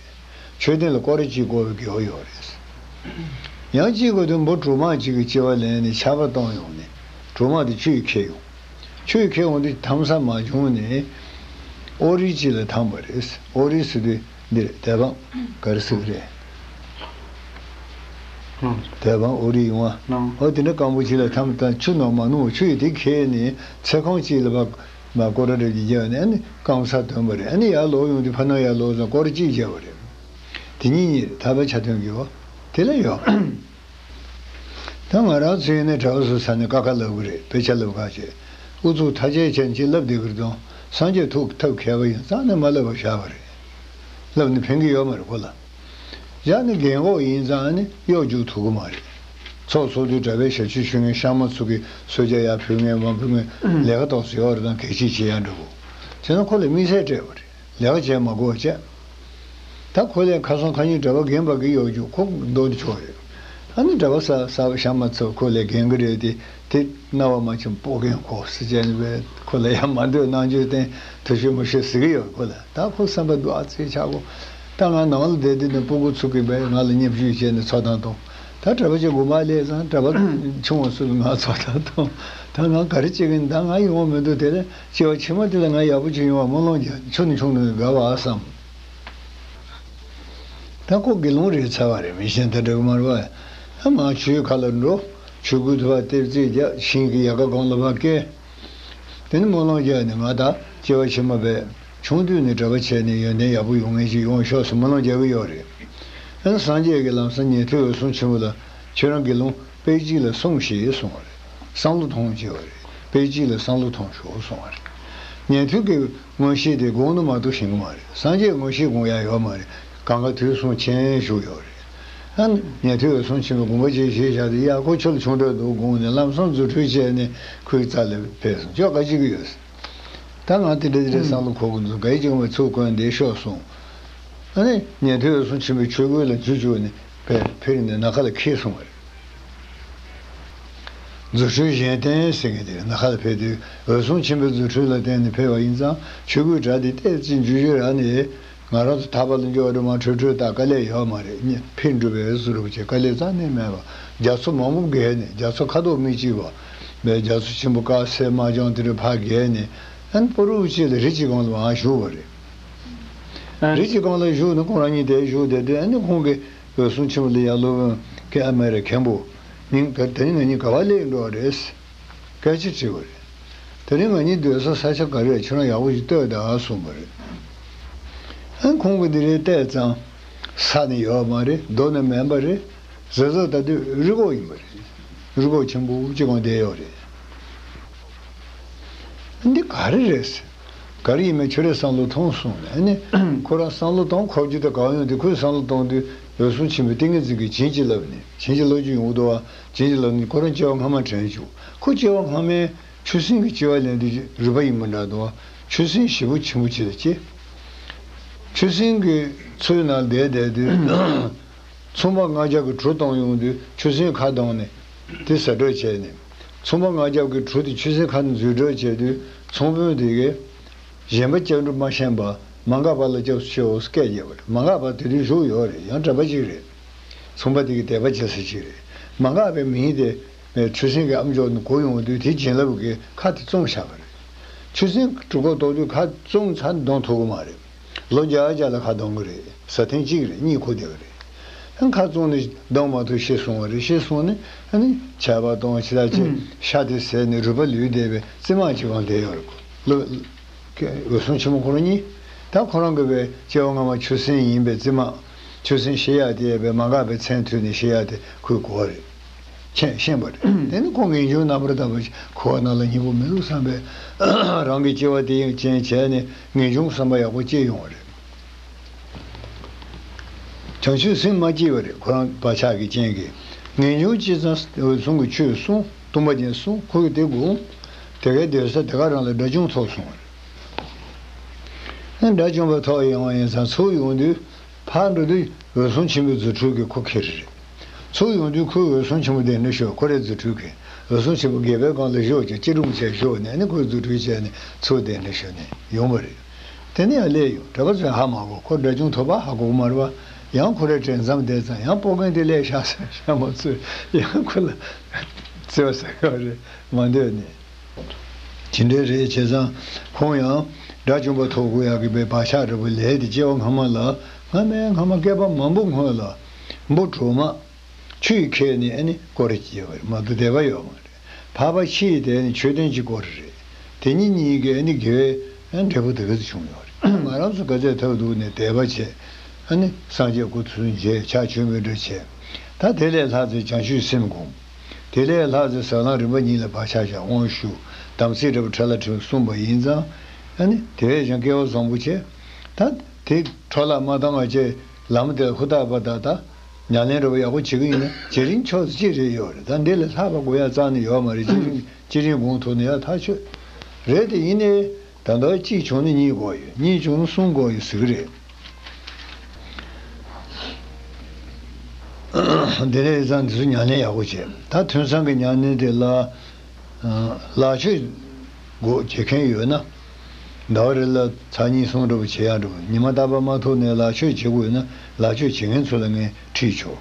མཆོད་རྟེན་ལ་སྐོར་གཅིག་བསྐོར་བའི་དགེ་བ་ཡོད་རེད། ཡང་གཅིག་གི་དུས་འབུ་གྲོག་མ་གཅིག་གི་སྐྱེ་བ་ལེན་ནས་ཆར་པ་བཏང་ཡོང་ནས་གྲོག་མ་དེ་ཆུ་ཡིས་ཁྱེར་ཡོང་། ཆུ་ཡིས་ཁྱེར་ཡོང་དུས་འཐམ་ས་མ་བྱུང་ནས་ཨོ་རི་གཅིག་ལ་འཐམས་པ་རེད། ཨོ་རི་ཟེར་དུས་འདིར་དལ་འབངས་ག་རེ་ཟེར་གི་རེད། དལ་འབངས་ཨོ་རི་ཡོང་བ། ཨོ་དེ་འདྲ་སྐམ་པོ་གཅིག་ལ་འཐམས་དང་ཆུ་ནང་མ་ནུབ་ཆུ་ཡིས་དེ་ཁྱེར་ནས་ཚེ་གང་གཅིག་ལ་བབ། མ་སྐོར་ར་རེ་གི་རྒྱབ་ནས་ཨ་ནི་སྐམ་ས་ཐོན་པ་རེད། ཨ་ནི་ཡར་ལོག་ཡོང་དུས་ཕ་ནང་ཡར་ལོག་ཙང་སྐོར་གཅིག་བརྒྱབ་པ་རེད། དེ་གཉིས་གཉིས་རེད། ཐར་པའི་ཆ་མཐུན་གྱི་བ་དེ་ལ་ཡོད། ད་ང་རང་ཚོའི་ནས་གྲྭ་པ་ཚོ་ས་ནས་ཀ་ཁ་ལབ་གི་རེད། དཔེ་ཆ་ལབ་ཁ་བྱས་ཨུ་ཚུགས་ཐ་ཆད་བྱས་ནས་ཅིག་ལབ་བསྡད་གི་རེད་དང་སངས་རྒྱས་ཐུགས་ཐབས་མཁས་པ་ཡིན་རྩ་ནས་མ་ལབ་པ་བཞག་པ་རེད། ལབ་ནས་ཕན་གི་ཡོད་མ་རེད་ཁོ་ལ། ཡང་ནི་རྒན་གོག་ཡིན་ཙང་ནི་གཡོག་རྒྱུག་ཐུབ་ཀྱི་མ་རེད། ཚོགས་ཚོགས་དུས་གྲྭ་པའི་ཞབས་ཕྱི་ཞུ་མཁན་ཤག་མ་ཚོ་གི་གསོལ་ཇ་ཡར་ཕུལ་མཁན་མ་ཕུལ་མཁན་ལས་ཀ་ཏོག་ཙམ་ཡོད་རེད་དང་གད་ཕྱིས་བྱེད་ཡག་འདྲ་པོ། བྱས་ན་ཁོ་ལ་དམིགས་བསལ་སྤྲད་པ་རེད། ལས་ཀ་བྱས་མ་དགོས་བྱས། ད་ཁོ་ལས་ཁ་སང་ཁ་ཉིན་གྲྭ་པ་རྒན་པ་གི་གཡོག་རྒྱུག་ཁོ་མདོ་དུ་ཆོག་རེད། ཨ་ནི་གྲྭ་པ་གསར་གསར་པ་ཤག་མ་ཚོ་ཁོ་ལས་རྒན་གི་རེད་དེ་དེ་རྣ་བ་མ་ཆེན་པོ་རྒན་ཁོ་སི་ཅན་བས་ཁོ་ལ་ཡང་མ་འདོད་རྣམ་འགྱུར་བསྟན་དུ་ཤོད་མི་ཤོད་ཟེར་གི་ཡོད་ཁོ་ལ། ད་ཁོ་བསམ་པ་འདུག་ཨ་ཙི་ཆག་གོ། ད་ང་ནང་ལ་བསྡད་དུས་ནས་སྤུ་གུ་ཚུགས་ཀྱི་བས་ང་ལ་བརྙས་བཅོས་བྱས་ནས་འཚོ་སྟངས་གཏོང་། ད་གྲྭ་པ་ཅིག་དགོན་པ་སླེབས་ཙང་གྲྭ་པ་ཆུང་བ་ཚོ་ལ་ང་འཚོ་སྟངས་གཏོང་། ད་ང་ག་རེ་བྱེད་ཀྱི་ཡིན། ད་ང་ཡོང་བ་མི་འདུག་དེ་ལས་སྐྱེ་བ་ཕྱི་མ་དེ་ལ་ང་ཡག་པོ་ཅིག་ཡོང་བ་སྨོན་ལམ་རྒྱག་ཆུང་ནས་ཆུང་ནས་དགའ་བ་བསམ། ད་ཁོ་དགེ་སློང་རེད་ཚར་བ་རེད། མི་གཞན་དང་འདྲ་གི་མ་རེད་བ། ཨ་མ་ཆོས་ཁ་ལ་འགྲོ། ཆོས་གོས་དུ་བ་ལྟེབ་རྩེག་རྒྱག་ཤིང་གི་ཡལ་ག་སྒང་ལ་བ་བཀལ། དེ་ནི་སྨོན་ལམ་རྒྱག་ནས་ང་ད་སྐྱེ་བ་ཕྱི་མ་བས་ཆུང་དུས་ནས་གྲྭ་པ་བྱས་ནས་ཡོན་ཏན་ཡག་པོ་ཡོང་མཁན་ཞིག་ཡོང་ཤོག་ཟེར་སྨོན་ལམ་རྒྱག་གི་ཡོད་རེད། ཨ་ནི་སངས་རྒྱས་ཀྱིས་ལམ་སང་ཉན་ཐོས་འོད་སྲུང་ཆེན་པོ་ལ་ཁྱོད་རང་དགེ་སློང་དཔེ་གཅིག་ལ་གསུངས་ཞེས་གསུངས་པ་རེད། བསམ་བློ་ཐོངས་བྱས་པ་རེད། དཔེ་གཅིག་ལ་བསམ་བློ་ཐོངས་ཤོག་གསུངས་པ་རེད། ཉན་ཐོས་ཀྱི་མངོན་ཤེས་དེ་དགོངས་ནས་མ་གཏོགས་ཤེས་ཀྱི་མ་རེད། སངས་རྒྱས་མངོན་ཤེས་དགོངས་ཡ་ཡོད་མ་རེད། གང་ག་དུས་གསུང་མཁྱེན་བཞུགས་ཡོད་རེད། ཨ་ནི་ཉན་ཐོས་འོད་སྲུང་ཆེན་པོས་དགོངས་པ་ཅིག་བཞེས་བཞག་དེ་ཡ་ཁོ་ཆོས་ལ་ཆུང་དྲགས་འདུག་དགོངས་ནས་ལམ་སང་རྫུ་འཕྲུལ་བྱས་ནས་ཁོའི་རྩ་ལ་ཕེབས་སོང་། ཁྱོད་ག་ཅིག་གི་ཡོད། ད་ང་དེ་འདྲ་དེ་འདྲ་བསམ་བློ་འཁོར་གི་འདུག་ག་ཡི་ཅིག་མ་ཚུགས་གོན་བསྡད་ཤོག་གསུངས། ཨ་ནི་ཉན་ཐོས་འོད་སྲུང་ཆེན་པོས་ཆོས་གོས་ལ་འཛུལ་བཅུག་ནས་ཕེབས་ཕེབས་ནས་ནམ་མཁའ་ལ་འཁྱིལ་སོང་བ་རེད། རྫུ་འཕྲུལ་གཞན་བསྟན་ཟེར་མཁན་དེ་ནམ་མཁའ་ལ་ཕེབས་དུས་འོད་སྲུང་ཆེན་པོའི་རྫུ་འཕྲུལ་ལ་བརྟེན་ནས་ཕེབས་པ་ཡིན་ཙང་ཆོས་གོས་འདྲ་དེ་ཏོག་ཙམ་འཇུ་ཞུ་རག་ནས་ང་རང་ཚོ་ཐར་པ་ལ་འགྱོ་བ་རེད་མ་འཕྲོད་འཕྲོད་ད་དཀའ་ལས་ཡོད་མ་རེད། ཕན་འགྲུབ་པའི་བཟོ་རུབ་བྱས་དཀའ་ལས་རྩ་ནས་མེད་པ། རྒྱ་མཚོ་མང་པོ་བརྒལ་ནས་རྒྱ་མཚོ་ཁ་དོག་མི་གཅིག་པ་མེད། རྒྱ་མཚོ་ཆེན་པོ་དཀར་སེར་དམར་ལྗང་དེ་འདྲ་ཕར་བརྒལ་ནས་ཨ་ནི་སྤ་རོ་གཅིག་ལ་རི་གཅིག་སྒང་ལ་མར་བཞུགས་པ་རེད། རི་གཅིག་སྒང་ལ་བཞུགས་ནས་ཁོང་རང་གཉིས་དེར་བཞུགས་བསྡད་དུས་ཨ་ནི་ཁོང་གིས་འོད་སྲུང་ཆེན་པོ་ལ་ཡར་སློབ་དཔོན་ཀྱེ་ཨ་མེ་ར་མཁན་པོ། ཉིན་དེ་ནི་ང་གཉིས་ག་པར་སླེབས་འགྲོ་བ་རེད། སྐད་ཆ་དྲིས་པ་རེད། དེ་ནི་ང་གཉིས་སྡོད་ས་ས་ཆ་ག་རེ་རེད། ཁྱོད་རང་ཡག་པོ་ཞིག་ལྟོས་དང་གསུངས་པ་རེད། ཨ། ཁོང་གིས་འདི་རེད་བལྟས་ཙང་། ས་ནི་ཡོད་མ་རེད། རྡོ་ནི་མེད་པ་རེད། ཟེར་ཟེར་ད་དུས་རི་བོ་ཡིན་པ་རེད། རི་བོ་ཆེན་པོ་གཅིག་གང་བསྡད་ཡོད་རེད། འདི་ག་རེ་རེད་ཟེར། ག་རེ་ཡིན་མིན་ཁྱོད་རས་བསམ་བློ་ཐོངས་གསུངས་ནས། ཨ་ནི་ཁོ་རང་བསམ་བློ་གཏོང་ཁོག་རྒྱུ་དེ་གང་ཡོང་དུས། ཁོས་བསམ་བློ་གཏོང་དུས་འོད་སྲུང་ཆེན་པོས་ཏིང་ངེ་འཛིན་གྱི་བྱིན་གྱིས་བརླབས་ནས། བྱིན་གྱིས་བརླབས་རྒྱུ་ཡོང་གི་འདུག་བ། བྱིན་གྱིས་བརླབས་ནས་ཁོ་རང་སྐྱེ་བ་སྔ་མ་དྲན་བྱུང་། ཁོ་སྐྱེ་བ་སྔ་མའི་ཆུ་སྲིན་གྱི་སྐྱེ་བ་ལེན་དུས་རུས་པ་ཡིན་པ་འདྲ་འདུག་བ། ཆུ་སྲིན་ཞེ་པོ་ཆེན་པོ་ཅིག་ལ་སྐྱེས། ཆུ་སྲིན་གྱི་མཚོའི་ནང་བསྡད་བསྡད་དུས། ཚོང་པ་ལྔ་བརྒྱ་གིས་གྲུ་གཏོང་ཡོང་དུས་ཆུ་སྲིན་ཁ་གདངས་ནས་དེ་ཟ་འགྲོ་བྱས་ནས། ཚོང་པ་ལྔ་བརྒྱ་གིས་གྲུ་དེ་ཆུ་སྲིན་ཁ་ནས་འཛུལ་འགྲོ་བྱས་དུས། ཚོང་དཔོན་དེ་གིས་གཞན་པ་སྐྱབས་འགྲོ་མ་ཤེས་པར་མ་འགགས་པ་ལ་སྐྱབས་སུ་མཆིའོ་ཟེར་སྐད་རྒྱབ་པ་རེད། མ་འགགས་པ་དེ་དུས་བཞུགས་ཡོད་རེད། ཡང་གྲྭ་པ་ཅིག་རེད། ཚོང་པ་དེ་གི་དད་པ་བྱེད་ས་ཅིག་རེད། མ་འགགས་པའི་མིང་དེ་ཆུ་སྲིན་གྱི་ཨམ་ཅོག་ནས་གོ་ཡོང་དུས། དེ་བྱིན་རླབས་ཀྱིས་ཁ་དེ་བཙོངས་བཞག་པ་རེད། ཆུ་སྲིན་གྲུ་གུ་གཏོགས་དུས་ཁ་བཙོངས་ཚར་གདོང་ཐུག་གི་མ་རེད། ལོ་བརྒྱ་བརྒྱ་ལ་ཁ་གདོང་གི་རེད། ཟ་ཐེངས་གཅིག་རེད། གཉིད་ཁུག་བསྡད་ཀྱི་རེད། ཁ་བཙོངས་ནས་གདོང་མ་ཐུག་ཤི་སོང་བ་རེད། ཤི་སོང་ནས་ཨ་ནི་ཆད་པ་གཏོང་། ཕྱི་ལ་ཆད། ཤ་དེ་ཟས་ནས་རུས་པ་ལུས་བསྡད་པའི་རྩིབ་མ་གཅིག་གང་བསྡད་ཡོད་རེད། ལོ། འོད་སྲུང་ཆེན་མོ་ཁོ་རང་གཉིས། ད་ཁོ་རང་གི་བའི་སྐྱེ་བ་སྔ་མ་ཆུ་སྲིན་ཡིན་པའི་རྩིབ་མ། ཆུ་སྲིན་ཤི་ཡག་དེ་བའི་མ་འགགས་པའི་མཚན་ཐོས་ནས་ཤི་ཡག་དེ་ཁོས་གོ་བ་རེད། མཁྱེན་ཤེས་པ་རེད། དེ་ནི་ཁོ་ངེས་འབྱུང་རྣམ་པར་དག་པ་ཞིག་ཁོ་བ་ནང་ལ་སྙིང་པོ་མི་འདུག་བསམ་པས། རང་གི་སྐྱེ་བ་དེ་ཡང་རྐྱེན་བྱས་ནས་ངེས་འབྱུང་བསམ་པ་ཡག་པོ་སྐྱེ་ཡོང་བ་རེད། བྱང་ཆུབ་སེམས་མ་སྐྱེས་པ་རེད། ཁོ་རང་བག་ཆགས་ཀྱི་རྐྱེན་གྱིས། ངེས་འབྱུང་སྐྱེས་ཙང་འོད་སྲུང་གིས་ཆོས་གསུངས། སྟོང་པ་ཉིད་གསུངས། ཁོ་གིས་དེ་དགོངས། དེ་གའི་སྡོད་ས་དེ་ག་རང་ལ་དགྲ་བཅོམ་ཐོབ་སོང་བ་རེད། དགྲ་བཅོམ་པ་ཐོབ་ཡོང་བ་ཡིན་ཙང་ཚུར་ཡོང་དུས། ཕར་འགྲོ་དུས་འོད་སྲུང་ཆེན་པོའི་རྫུ་འཕྲུལ་གྱིས་ཁོ་ཁྱེར་རེད། ཚུར་ཡོང་དུས་ཁོས་འོད་སྲུང་ཆེན་པོ་གདན་འདྲེན་ཞུས། ཁོ་རའི་རྫུ་འཕྲུལ་གྱིས་འོད་སྲུང་ཆེན་པོ་སྒལ་པའི་སྒང་ལ་བཞུགས་ཀྱང་སྐྱིལ་ཀྲུང་བྱས་བཞུགས་ནས་ནི་ཁོའི་རྫུ་འཕྲུལ་བྱས་ནས་ཚུར་གདན་འདྲེན་ཞུས་ནས་ཡོང་བ་རེད། དེ་ནས་ཡང་སླེབས་ཡོང་། གྲྭ་པ་ཚོས་ཧ་མ་གོ། ཁོ་དགྲ་བཅོམ་ཐོབ་པ་ཧ་གོ་གི་མ་རེད་པ། ཡང་ཁོ་རའི་དྲན་མཚམས་བསྡད་ཙང་ཡང་སྤོ་རྒན་དེ་སླེབས་ཤག་ཟེར་ཤག་མ་ཚོས་ཡང་ཁོ་ལ་བརྩེ་བ་ཟེར་གི་རེད། མ་འདོད་ནས། ཇི་འདྲའི་རེད་བྱས་ཙང་ཁོང་ཡང་དགྲ་བཅོམ་པ་ཐོབ་དགོས་ཡག་གི་བའི་བག་ཆགས་འདྲ་པོ་ལས་དེ། སྐྱེ་བ་སྔ་མ་ལ་སྔ་མའི་སྔ་མ་བསྐལ་པ་མང་པོ་སྔོན་ལ་འབུ་གྲོག་མ་ཆུས་ཁྱེར་ནས་ཨ་ནི་སྐོར་ར་བྱས་པ་རེད་མ་གཏོགས་དད་པ་ཡོད་མ་རེད། འཕགས་པ་ཕྱིའི་དེ་ནི་མཆོད་རྟེན་གྱི་སྐོར་རེད། དེ་གཉིས་གཉིས་ཀའི་ནི་དགེ་བའི་འབྲས་བུ་དེ་ག་ཚོད་བྱུང་ཡོད་རེད། ང་རང་ཚོ་ག་ཚོད་ཐབས་སྡུག་ནས་དད་པ་བྱས། ཨ་ནི་སངས་རྒྱས་སྐུ་ཚུལ་མཇལ། ཕྱག་མཆོད་མེ་སྤྲོད་བྱས། ད་དེ་ལས་ལྷག་ཙམ་བྱང་ཆུབ་སེམས་སྒོམ། དེ་ལས་ལྷག་ཙམ་ཟབ་ལམ་རིམ་པ་གཉིས་ལ་བག་ཆགས་བཞག་དབང་ཞུ། དམ་ཚིག་འདྲ་པོ་འཕྲལ་ལ་འཕྲལ་གསུངས་པ་ཡིན་ཙང་། ཨ་ནི་དེ་བས་ཀྱང་སྐལ་བ་བཟང་པོ་བྱས། ད་དེ་འཕྲོ་བརླག་མ་བཏང་བ་བྱས། ལམ་དེ་ལ་ཧུར་ཐག་པ་ད་ད། ཉམས་ལེན་འདྲ་པོ་ཡག་པོ་བྱེད་ཀྱི་ཡིན་ན་ཇེ་རིང་ཕྱོགས་སུ་ཅི་རེད་ཡོད་རེད། ད་འདི་ལས་ལྷག་པ་དགོས་ཡ་རྩ་ནས་ཡོད་མ་རེད། ཇེ་རིང་ཇེ་རིང་གོང་མཐོ་ནས་ཡ་ཐག་ཆོད་རེད། དེ་ཡིན་ནའི་ད་ལྟ་གཅིག་བྱུང་ན་གཉིས་དགོས་ཡོད། གཉིས་བྱུང་ན་གསུམ་དགོས་ཡོད་ཟེར་གི་རེད། འདི་ནས་ཡིན་ཙང་འདི་ཚོ་ཉམས་ལེན་ཡག་པོ་བྱེད། ད་ཐུན་སང་གི་ཉམས་ལེན་དེ་ལ། ལག་མཆོད་དགོས་བྱེད་མཁན་ཡོད་ན། ཟླ་བ་རེ་ལ་ཚར་གཉིས་གསུམ་འདྲ་པོ་བྱེད་ཡག་འདྲ་པོ། ཉི་མ་རྟག་པར་མ་ཐུག་ནས་ལག་མཆོད་བྱེད་དགོས་ཡོད་ན་ལག་མཆོད་བྱེད་མཁན་ཚོ་ལ་ངས་ཁྲིད་ཆོག་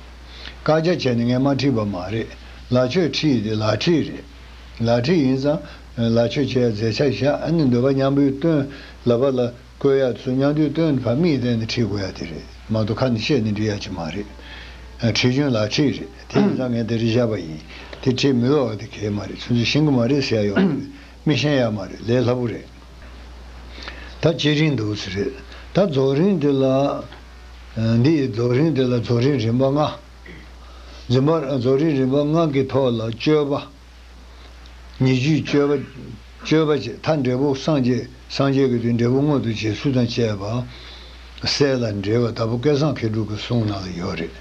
བཀའ་རྒྱ་བྱས་ནས་ངས་མ་ཁྲིད་པ་མ་རེད། ལག་མཆོད་ཁྲིད་དེ་ལག་ཁྲིད་རེད། ལག་ཁྲིད་ཡིན་ཙང་ལག་མཆོད་བྱེད་ཡག་མཛད་འཆར་བཞག་ཨ་ནི་འདོད་པ་མཉམ་པོའི་སྟོན་ལག་པ་ལ། བཀོད་ཡག་ཚུལ་མཉམ་དུ་སྟོན་ཕར་མིག་བལྟས་ནས་ཁྲིད་དགོས་ཡག་དེ་རེད་མ་གཏོགས་ཁ་ནས་བཤད་ནས་འགྲིག་ཡག་ཅིག་མ་རེད། ཨ། ཁྲིད་རྒྱུན་ལག་ཁྲིད་རེད། དེ་ཡིན་ཙང་ངས་དེ་རིགས་བཞག་པ་ཡིན། དེ་ཁྲིད་མི་ལོག་པ་དེ་གལ་མ་རེད། ཚུན་ཚོད་ཤེས་ཀྱི་མ་རེད་ཟེར་ཡག་ཡོད་མ་རེད། མི་ཤེས་ཡག་མ་རེད། ལས་སླ་པོ་རེད། ད་བྱེད་རིན་འདུག་ཟེར་རེད། ད་རྫོགས་རིམ་དེ་ལ། ཨ། འདི་ཡི་རྫོགས་རིམ་དེ་ལ་རྫོགས་རིམ་རིམ་པ་ལྔ། རྫོགས་རིམ་རིམ་པ་ལྔ་གི་ཐོག་ལ་སྤྱོད་པ། ཉེ་བརྒྱུད་སྤྱོད་པ། སྤྱོད་པ་བྱེད། མཐར་འབྲས་བུ་སངས་རྒྱས། སངས་རྒྱས་ཀྱི་དུས་འབྲས་བུ་མངོན་དུ་བྱེད་ཚུལ་དང་བཅས་པ། སྲས་ལ་འགྲེལ་བ་ལྟ་བུ་སྐལ་བཟང་མཁས་གྲུབ་ཀྱི་གསུང་ནང་ལ་ཡོད་རེད།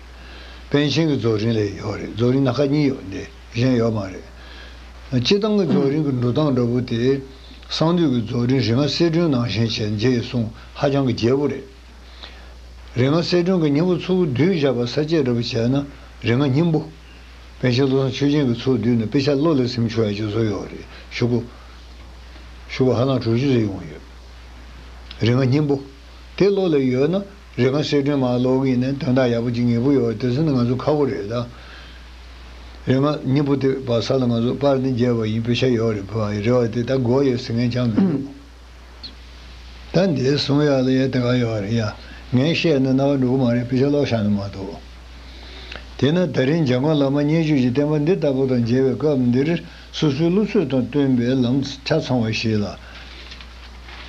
པཎ་ཆེན་གྱི་རྫོགས་རིམ་ལ་ཡོད་རེད། རྫོགས་རིམ་སྣ་ཁ་གཉིས་ཡོད་འདི་གཞན་ཡོད་མ་རེད། སྤྱིར་བཏང་གི་རྫོགས་རིམ་གྱི་འགྲོ་སྟངས་འདྲ་པོ་དེ། གསང་འདུས་ཀྱི་རྫོགས་རིམ་རིམ་ལྔ་གསལ་སྒྲོན་ནང་བཞིན་བྱས་རྗེས་གསུང་ཧ་ཅང་གི་རྒྱས་པོ་རེད། རིམ་ལྔ་གསལ་སྒྲོན་གྱི་སྙིང་པོ་ཚུར་བསྡུས་བཞག་པ་ས་བཅད་འདྲ་པོ་བྱས་ན་རིམ་ལྔ་སྙིང་པོ། པཎ་ཆེན་བློ་བཟང་ཆོས་རྒྱན་གྱིས་ཚུར་བསྡུས་ནས་དཔེ་ཆ་བློ་ལ་སིམ་ཆོག་ཡག་ཅིག་བཟོས་ཡོད་རེད། ཤོག་གུ། ཤོག་གུ་ཧ་ལམ་དྲུག་ཅུ་ཙམ་ཡོང་ཡོད། རིམ་ལྔ་སྙིང་པོ། དེ་བློ་ལ་ཡོད་ན་རིམ་ལྔ་གསལ་སྒྲོན་མར་ཀློག་གི་ཡིན་ན་དོན་དག་ཡག་པོ་ཅིག་ངེས་པོ་ཡོད་རེད། དེ་ཚོ་ནི་ང་ཚོ་ཁག་པོ་རེད་ད། རིམ་ལྔ་སྙིང་པོ་དེ་བ་ས་ལ་ང་ཚོ་པར་འདི་མཇལ་བ་ཡིན། དཔེ་ཆ་ཡོད་རེད། བ་ཡི་རེ་བ་དེ་ད་དགོས་ཡོད་ཟེར་མཁན་ཅང་མི་འདུག་ད་འདི་གསུང་ཡག་ལ་ཡ་དེ་ག་ཡོད་རེད་ཡ། ངས་བཤད་ན་རྣ་བ་འགྲོ་གི་མ་རེད། དཔེ་ཆ་ཀློག་བཞག་ན་མ་གཏོགས། དེས་ན་ད་རིང་འཇམ་མགོན་བླ་མ་མཉེས་སྤྱོད་ཀྱི་བསྟན་པ་འདི་ལྟ་བུ་དང་མཇལ་བའི་སྐབས་འདིར་སོ་སོའི་སློབ་ཚོད་དང་བསྟུན་པའི་ལམ་ཆ་ཚང་བ་ཞིག་ལ་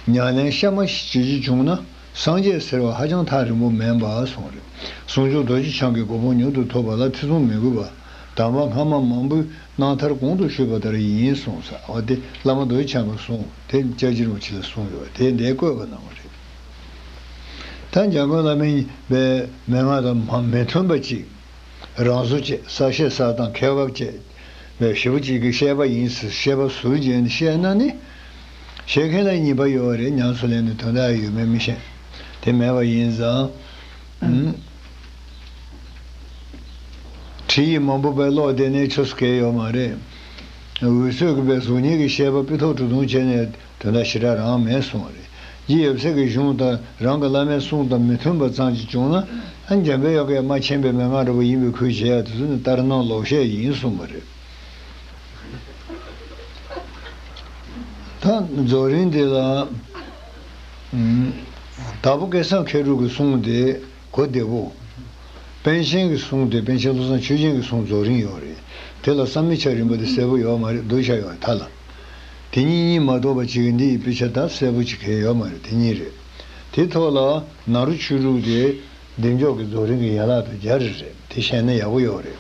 ཉམས་ལེན་གཤའ་མ་ཞིག་བྱེད་རྒྱུ་བྱུང་ན། སངས་རྒྱས་ཟེར་བ་ཧ་ཅང་ཐག་རིང་པོ་མིན་པ་གསུངས་རེད། ཟུང་འཇུག་རྡོ་རྗེ་འཆང་གི་གོ་འཕང་མྱུར་དུ་ཐོབ་པ་ལ་ཐེ་ཚོམ་མི་དགོས་པ། དམ་པ་སྔ་མ་མང་པོའི་རྣམ་ཐར་གོང་དུ་ཞུས་པ་ལྟར་ཡིན་གསུངས་ས། འོ་དེ་བླ་མ་རྡོ་རྗེ་འཆང་གིས་གསུངས། དེ་སྐྱབས་རྗེ་རིན་པོ་ཆེ་ལ་གསུངས་ཡོད། དེ་འདིར་བཀོད་པ་གནང་བ་རེད། ད་འཇམ་མགོན་བླ་མའི་པའི་མན་ངག་དང་མ་མི་མཐུན་པ་ཅིག་རང་བཟོ་བྱས། གསལ་བཤད་གསལ་སྟངས་ཁྱད་པར་བྱས་པའི་ཞེ་པོ་ཅིག་གི་བཤད་པ་ཡིན་ཟེར། བཤད་པ་ཟུར་བརྗེས་ནས་བཤད་ན་ནི། བཤད་མཁན་ལ་ཉེས་པ་ཡོད་རེད། ཉམས་སུ་ལེན་ནས་དོན་དག་ཡོད་མེད་མི་ཤེས། དེ་མེད་པ་ཡིན་ཙང་། ཨུམ། ཁྲིད་ཡིག་མང་པོ་པའི་ཀློག་བསྡད་ནས་ཆོས་སུ་གལ་ཡོད་མ་རེད། འུད་ཚོད་ཀྱི་པའི་གཟུགས་བརྙན་གྱི་བཤད་པ་སྤུས་ཐོག་གྲུབ་ཐོབ་བྱས་ནས། དོན་དག་ཞེ་དྲག་རང་མེད་གསུངས་པ་རེད། རྗེ་ཡབ་སྲས་ཀྱི་གཞུང་དང་རང་གི་བླ་མའི་གསུང་དང་མི་མཐུན་པ་ཙམ་ཅིག་བྱུང་ན། ཨ། འཇམ་དཔལ་དབྱངས་ཀྱིས་མ་མཁྱེན་པའི་མན་ངག་འདྲ་པོ་ཡིན་པའི་ཁུལ་བྱེད་ཡ་དེ་ཚོ་ནི་ལྟར་སྣང་ལོག་བཤད་ཡིན་གསུངས་པ་རེད། ད་རྫོགས་རིམ་འདི་ལ། ཨུམ། དྭགས་པོ་སྐལ་བཟང་མཁས་གྲུབ་ཀྱི་གསུང་དེ་གོ་བདེ་པོ། པཎ་ཆེན་གྱི་གསུང་དེ། པཎ་ཆེན་བློ་བཟང་ཆོས་རྒྱན་གྱི་གསུང་རྫོགས་རིམ་ཡོད་རེད། དེ་ལ་བསམ་མི་ཁྱབ་རིམ་པ་དེ་གསལ་པོ་ཡོད་མ་རེད། སྡུག་ཤ་ཡོད་མཐའ་ལ། དེ་གཉིས་གཉིས་མ་གཏོགས་པ་ཅིག་གིས་འདི་ཡི་དཔེ་ཆ་ད་གསལ་པོ་ཅིག་གང་ཡང་ཡོད་མ་རེད། དེ་གཉིས་རེད། དེ་ཐོག་ལ་ནཱ་རོ་ཆོས་དྲུག་དེ་བདེ་མཆོག་གི་རྫོགས་རིམ་གྱི་ཡན་ལག་དང་སྦྱར་རེད། དེ་བཤད་ན་ཡག་པོ་ཡོད་རེད།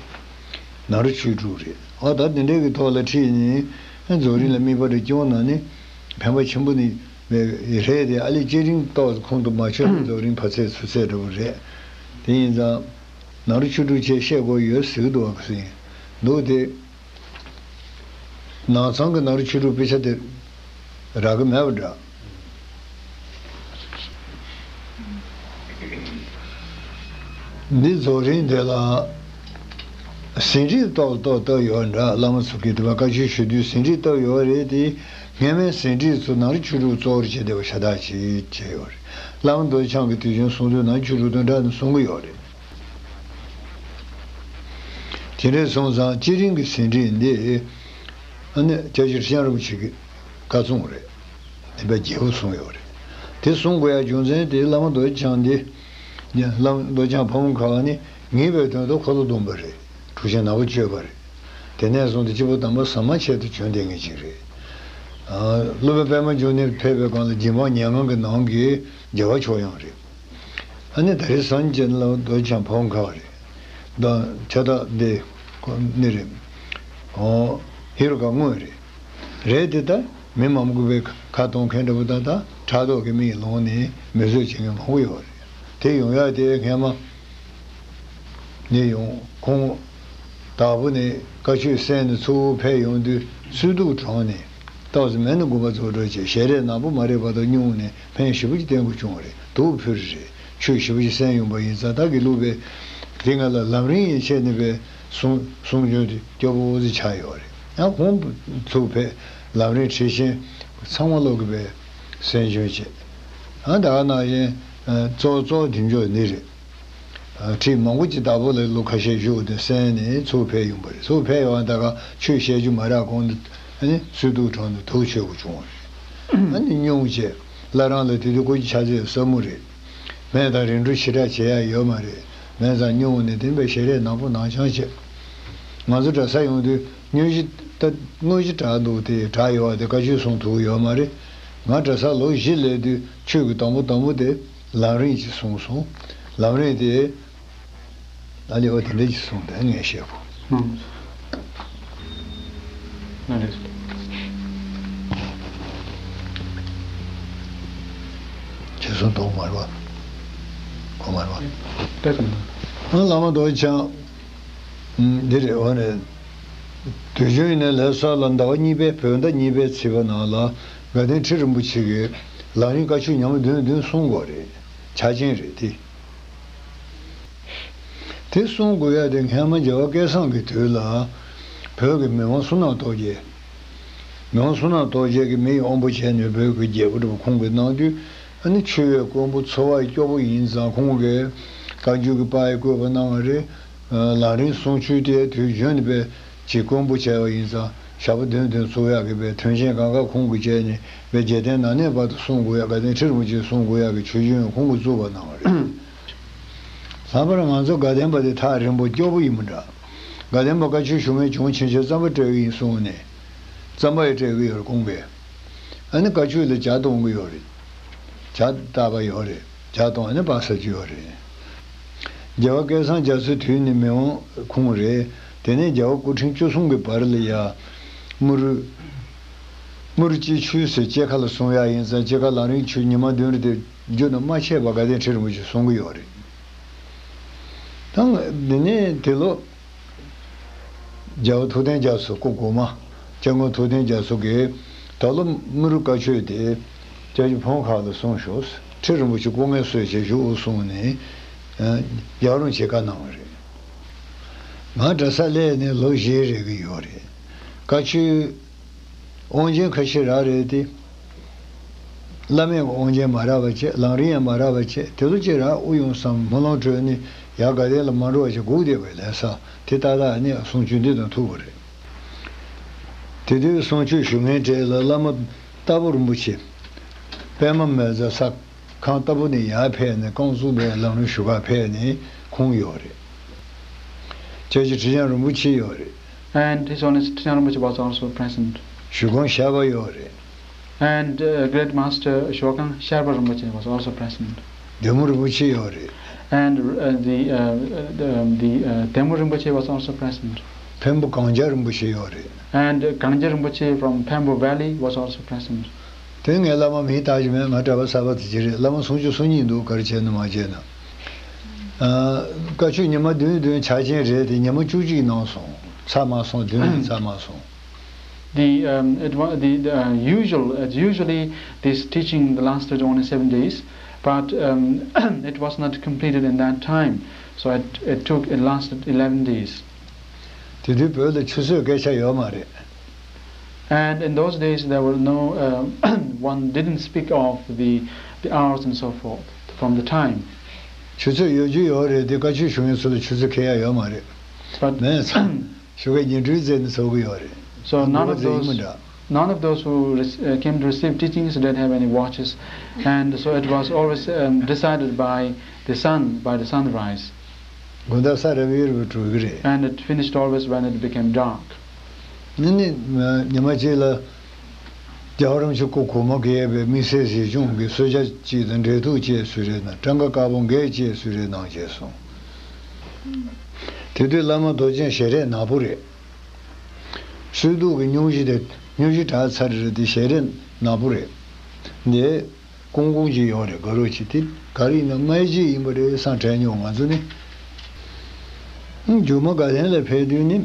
ནཱ་རོ་ཆོས་དྲུག་རེད། ཨ། ད་དེ་འདྲའི་གི་ཐོག་ལ་ཁྲིད་ནས་རྫོགས་རིམ་ལ་དམིགས་པ་རེ་སྐྱོང་ན་ནི་ཕན་པ་ཆེན་པོ་ནི་རེད་དེ། ཨ་ལས་བསྐྱེད་རིམ་ཏོག་ཙམ་ཁོང་དུ་མ་ཆུད་པའི་རྫོགས་རིམ་ཕར་ཚད་ཚུར་ཚད་འདྲ་པོ་རེད། དེ་ཡིན་ཙང་ནཱ་རོ་ཆོས་དྲུག་ཆེད་བཤད་དགོས་ཡོད་ཟེར་གྱི་འདུག་བ། ག་ཟེར་འདུག་དེ། ནང་ཚང་གི་ནཱ་རོ་ཆོས་དྲུག་དཔེ་ཆ་དེ་རག་གི་མེད་པ་འདྲ། འདི་རྫོགས་རིམ་དེ་ལ་ཟིན་བྲིས་ཏོག་ཏོག་བཏབ་ཡོད་འདྲ། བླ་མ་ཚོ་གིས་དེ་བ་བཀའ་ཆོས་ཞུ་དུས་ཟིན་བྲིས་བཏབ་ཡོད་རེད་དེ། སྔ་མའི་ཟིན་བྲིས་ཚོ་ནཱ་རོ་ཆོས་དྲུག་གཙོ་བོར་བྱས་བསྡད་པ་ཤ་སྟག་ཅིག་བྱས་ཡོད་རེད། བླ་མ་རྡོ་རྗེ་འཆང་གིས་དེ་བཞིན་གསུང་དུས་ནཱ་རོ་ཆོས་དྲུག་དང་སྦྲགས་ནས་གསུང་གི་ཡོད་རེད། དེ་འདྲ་སོང་ཙང་བསྐྱེད་རིམ་གྱི་ཟིན་བྲིས་འདི། ཨ་ནི་སྐྱབས་རྗེ་ཁྲི་བྱང་རིན་པོ་ཆེ་གི་བཀའ་བརྩམས་རེད། དེ་དཔེ་རྒྱས་པོ་གསུངས་ཡོད་རེད། དེ་གསུང་དགོས་ཡ་རྒྱུ་མཚན་དེ་བླ་མ་རྡོ་རྗེ་འཆང་འདི། བླ་མ་རྡོ་རྗེ་འཆང་ཕ་བོང་ཁ་བ་ནི་ངེས་པའི་དོན་དུ་འཁོར་ལོ་སྡོམ་པ་རེད། གྲུབ་ཆེན་ནག་པོ་སྤྱོད་པ་རེད། དེ་ནས་བཟུང་སྟེ་སྐྱེས་བུ་དམ་པ་ཟ་མ་ཆད་དུ་བྱོན་བསྡད་མཁན་ཅིག་རེད། ཨ། སློབ་དཔོན་པདྨ་འབྱུང་གནས་ཕེབས་པའི་སྒང་ལ་རྗེ་འབངས་ཉེར་ལྔ་གི་ནང་གི་རྒྱལ་བ་མཆོག་ཡང་རེད། ཨ་ནི་ད་རེས་སངས་རྒྱས་ལ་རྡོ་རྗེ་འཆང་ཕ་བོང་ཁ་བ་རེད། ད་ཁྱོད་ད་འདི་ཁོ་ནི་རེད། ཨོ། ཧེ་རུ་ཀ་དངོས་རེད། རེད་དེ། ད་མི་མང་པོ་གིས་ཁ་གཏོང་མཁན་འདྲ་པོ། ད་ད་ཕྲག་དོག་གི་མིག་ལོང་ནས་མི་བཟོད་བྱེད་མཁན་མང་པོ་ཡོད་རེད། དེ་ཡོང་ཡ་དེ་སྔས་མ་ནས་ཡོང་། ཁོང་དྭགས་པོ་ནས་བཀའ་ཆོས་གསན་ནས་ཚུར་ཕེབས་ཡོང་དུས་སུས་སྡུག་གྲོངས་ནས། ཏོག་ཙམ་མེད་ན་དགོངས་པ་རྫོགས་འགྲོ་བྱས། ཞལ་རས་ནག་པོ་མ་རེད་པ་དང་སྙུང་ནས་ཕན་ཞེ་པོ་ཅིག་བསྟེན་དགོས་བྱུང་བ་རེད། དུག་ཕུལ་རེད། ཆོས་ཞེ་པོ་ཅིག་གསན་ཡོང་པ་ཡིན་ཙང་། ད་དགེ་ལུགས་པས་དེ་སྔ་ལ་ལམ་རིམ་ཡི་ཆེད་ནས་པའི་གསུང་གསུང་རྒྱུན་དེ་སྐྱོ་པོ་ཙི་ཆགས་ཡོད་རེད། ཡང་ཁོང་ཚུར་ཕེབས། ལམ་རིམ་ཁྲིད་ཆེན་ཚང་མ་ལོག་གི་པའི་གསན་རྒྱུན་བྱས། ཡང་ད་ག་ནང་བཞིན་གཙོ་གཙོ་དེ་འཇོག་ནི་རེད། ཁྲིད་མང་པོ་ཅིག་དྭགས་པོ་ལ་ལོ་ཁ་ཤས་བཞུགས་ཏེ་གསན་ནས་ཚུར་ཕེབས་ཡོང་པ་རེད། ཚུར་ཕེབས་ཡོང་ད་ག་ཆོས་བཤད་རྒྱུ་མ་རག་གོང་དུ་ཨ་ནི་སུས་སྡུག་གྲོངས་ནས་དུག་མཆོད་དགོས་བྱུང་བ་རེད། ཨ་ནི་སྙུང་བྱས། བླ་བྲང་ལ་དེ་དུས་སྐུ་ཕྱྭ་ཚེ་སྲབ་མོ་རེད། མེད་དང་རིམ་གྲོ་ཞེ་དྲག་བྱེད་ཡ་ཡོད་མ་རེད། མེད་ཙང་སྙུང་ནས་དེ་འདྲའི་ཞལ་རས་ནག་པོ་ནག་རྐྱང་བྱས། ང་ཚོ་གྲྭ་ས་ཡོང་དུས་དངོས་གཞི་ད་དངོས་གཞི་དྲག་འདུག་དེ་དྲག་ཡོད་པ་དེ་བཀའ་ཆོས་གསུང་ཐུབ་ཡོད་མ་རེད། ང་གྲྭ་ས་ལོ་བཞི་སླེབས་དུས་ཆོས་ཀྱི་དང་པོ་དང་པོ་དེ་ལམ་རིམ་ཅིག་གསུངས་སོང་། ལམ་རིམ་དེ། ཨ་ལེ། འོ་དེ་འདྲ་ཅིག་གསུངས་ཏེ་ངས་བཤད་གོ། ཨང་། ཨ་ལེ། ཁྱེད་ཚོ་མཐོང་མ་རེད་པ། གོ་མ་རེད་པ། ལྟ་ཙམ། ཨ། བླ་མ་རྡོ་རྗེ་འཆང་། ཨང་། འདི་རེད། འོ་རེད། དུས་རྒྱུན་ཡིན་ན་ལྷ་ས་ལ་ཟླ་བ་གཉིས་པའི་བོད་ཟླ་གཉིས་པའི་ཚེས་པ་ནང་ལ་དགའ་ལྡན་ཁྲི་རིན་པོ་ཆེ་གིས་ལམ་རིམ་བཀའ་ཆོས་ཉམས་བདུན་བདུན་གསུང་དགོས་རེད། ཆ་རྐྱེན་རེད་དེ། དེ་གསུང་དགོས་ཡ་དེ་སྔ་མ་རྒྱལ་བ་སྐལ་བཟང་གི་དུས་ལ་བོད་ཀྱི་མི་དབང་བསོད་ནམས་སྟོབས་རྒྱལ། མི་དབང་བསོད་ནམས་སྟོབས་རྒྱལ་གྱི་མི་ཡི་དབང་པོ་བྱས་ནས་བོད་ཀྱི་རྒྱལ་པོ་འདྲ་པོ་ཁོང་གིས་གནང་དུས། ཨ་ནི་མཆོད་པའི་དཀོན་པོ་འཚོ་བ་ཡི་སྐྱོ་པོ་ཡིན་ཙང་ཁོང་གིས་བཀའ་འགྱུར་གྱི་པར་ཡི་བཀོད་པ་གནང་བ་རེད། ལམ་རིམ་གསུང་ཆོས་དེ་དུས་རྒྱུན་ནས་པའི་ཅིག་དཀོན་པོ་བྱས་པ་ཡིན་ཙང་ཞག་པོ་བདུན་བདུན་ཚུགས་ཡག་གི་པའི་དོན་ཆེན་གང་ག་ཁོང་གིས་བྱས་ནས་པའི་རྒྱལ་བསྟན་ནང་གནས་བར་དུ་གསུང་དགོས་ཡ། དགའ་ལྡན་ཁྲི་རིན་པོ་ཆེས་གསུང་དགོས་ཡ་གི་ཆོས་རྒྱུན་ཁོང་གིས་བཙུགས་པ་གནང་བ་རེད། ལྷག་པར་ང་ཚོ་དགའ་ལྡན་པ་དེ་ཐག་རིང་པོ་སྐྱོ་པོ་ཡིན་པ་འདྲ། དགའ་ལྡན་པ་བཀའ་ཆོས་ཞུ་མཁན་བྱུང་ཕྱིན་ཆད་རྩམ་པ་སྤྲད་གི་ཡིན་གསུངས་ནས། རྩམ་པ་ཡང་སྤྲད་གི་ཡོད་རེད་ཁོང་གིས། ཨ་ནི་བཀའ་ཆོས་ལ་ཇ་གཏོང་གི་ཡོད་རེད། ཇ་བཏགས་པ་ཡོད་རེད། བརྒྱ་སྟོང་ནི་སྤར་ས་ཅིག་ཡོད་རེད། རྒྱལ་བ་སྐལ་བཟང་རྒྱ་མཚོའི་དུས་ནས་མི་དབང་ཁོང་རེད། དེ་ནས་རྒྱལ་བ་སྐུ་ཕྲེང་བཅུ་གསུམ་གྱི་བར་ལ་ཡ། དམུ་རུ། དམུ་རུ་སྐྱིད་ཆུ་ཟེར་སྐྱེས་ཁ་ལ་སོང་ཡ་ཡིན་ཙང་སྐྱེས་ཁ་ལམ་རིམ་ཆུ་ཉི་མ་བདུན་རེ་དེ་རྒྱུ་ན་མ་ཆད་པ་དགའ་ལྡན་ཁྲི་རིན་པོ་ཆེ་གསུང་གི་ཡོད་རེད། ད་འདི་ནས་དེ་ལོ། རྒྱལ་བ་ཐུབ་བསྟན་རྒྱ་མཚོ་སྐུ་གོང་མ། སྐྱབས་མགོན་ཐུབ་བསྟན་རྒྱ་མཚོ་གིས་ད་ལོ་དམུ་རུ་བཀའ་ཆོས་དེ་སྐྱབས་རྗེ་ཕོ་བྲང་ཁག་ལ་གསུངས་ཤོག། ཁྲི་རིན་པོ་ཆེ་སྐུ་ངལ་གསོས་བྱས་བཞུགས་གསུངས་ནས། རྒྱལ་བ་རིན་པོ་ཆེ་བཀའ་གནང་བ་རེད། ང་གྲྭ་ས་སླེབས་ནས་ལོ་བཞི་རེ་གི་ཡོད་རེད། བཀའ་ཆོས། དབང་ཆེན་ཁ་ཤས་རག་རེད་དེ། བླ་མས་དབང་ཆེན་མ་རག་པ་བྱས། ལམ་རིམ་ཡང་མ་རག་པ་བྱས། དེ་ལོ་ཅིག་རག་དབུ་ཡོང་བསམ་སྨོན་ལམ་གྲོལ་ནས་ཡར་དགའ་ལྡན་ལ་མ་འགྲོ་བ་བྱས་སྒུག་བསྡད་པའི་ལས་ས་དེ་ཏག་ཏག་ནས་གསུང་ཆོས་འདི་དང་ཐུག་པ་རེད། དེ་དུས་གསུང་ཆོས་ཞུ་མཁན་གྲས་ལ་བླ་མ་ལྟ་བུ་རིན་པོ་ཆེ། པདྨ་མེ་བཟའ་ས་ཁང་ལྟ་བུ་ནས་ཡར་ཕེབས་ནས་རྐང་བཙུགས་པའི་ལམ་རིམ་ཞུ་གར་ཕེབས་ནས་ཁོང་ཡོད་རེད། སྐྱབས་རྗེ་ཁྲི་བྱང་རིན་པོ་ཆེ་ཡོད་རེད། And His Holiness Trijang Rinpoche was also present. ཞུ་ཁང་ཤར་པ་ཡོད་རེད། And uh, Great Master Shokang Sherpa Rinpoche was also present. བདེ་མོ་རིན་པོ་ཆེ་ཡོད་རེད། And uh, the, uh, the, um, the uh, Demo Rinpoche was also present. འཕན་པོ་གངས་རྒྱ་རིན་པོ་ཆེ་ཡོད་རེད། And uh, Kangje Rinpoche from Pambo Valley was also present. དེ་ངའི་བླ་མ་མིང་བཏགས་ཀྱི་མེད། ང་གྲྭ་པ་གསར་པ་དེ་ཅི་རེད། བླ་མ་སུམ་ཅུ་སོ་གཉིས་འདུག་ག་རེ་བྱས་ན་མ་བྱས་ན། ཨ། བཀའ་ཆོས་ཉི་མ་བདུན་བདུན་ཆ་ཆེན་རེད་དེ་ཉི་མ་བཅུ་གཅིག་གནང་སོང་། ཚར་མ་སོང་། བདུན་ནས་ཚར་མ་སོང་། The um, it was the, the uh, usual. It's usually this teaching lasted only seven days, but um, it was not completed in that time, so it, it took it lasted eleven days. དེ་དུས་བོད་ལ་ཆུ་ཚོད་སྐད་ཆ་ཡོད་མ་རེད། And in those days, there were no, uh, one didn't speak of the, the hours and so forth from the time. ཆུ་ཚོད་ཡོད་རྒྱུ་ཡོད་རེད་དེ། བཀའ་ཆོས་ཞུ་མཁན་ཚོ་ལ་ཆུ་ཚོད་འཁེལ་ཡ་ཡོད་མ་རེད། But མེད་ཙང་ཞུ་ག་ཉིན་དྲུག་རྩེ་ནས་ཚོགས་ཀྱི་ཡོད་རེད། So none of འདུག་ཟེར་ཡིན་མི་འདྲ། Those, none of those who rec- uh, came to receive teachings did have any watches, and so it was always um, decided by the sun, by the sunrise. དགོང་དག་ས་རབ་ཡུར་བུ་གྲོལ་གི་རེད། And it finished always when it became dark. ནི་ནི་ཉི་མ་གཅིག་ལ་རྒྱལ་བ་རིན་པོ་ཆེ་སྐུ་གོང་མ་གིས་ཡོད་པའི་དམིགས་བསལ་གཟིགས་སྐྱོང་གི་གསོལ་ཇ་གཅིག་དང་འབྲས་ཐུག་གཅིག་གསོལ་རས་གནང་། སྤྲང་ཀ་དཀར་པོ་འགས་གཅིག་གསོལ་རས་གནང་བྱས་སོང་། དེ་དུས་བླ་མ་རྡོ་རྗེ་ཞལ་རས་ནག་པོ་རེད། གསོལ་ཐུག་གི་སྙུང་གཞི་དེ་སྙུང་གཞི་དྲག་ཚར་རེད་དེ་ཞལ་རས་ནག་པོ་རེད། འདི། ཀོང་ཀོང་ཅིག་ཡོད་རེད། དགའ་རོགས་ཅིག་དེ་ག་རེ་ཡིན་ན་སྨན་དཔྱད་ཡིན་པ་རེད་བསམ་དྲན་མྱོང་ང་ཚོ་ནི། ཨང་། རྒྱུ་མ་དགའ་ལྡན་ལ་ཕེབས་དུས་ནི་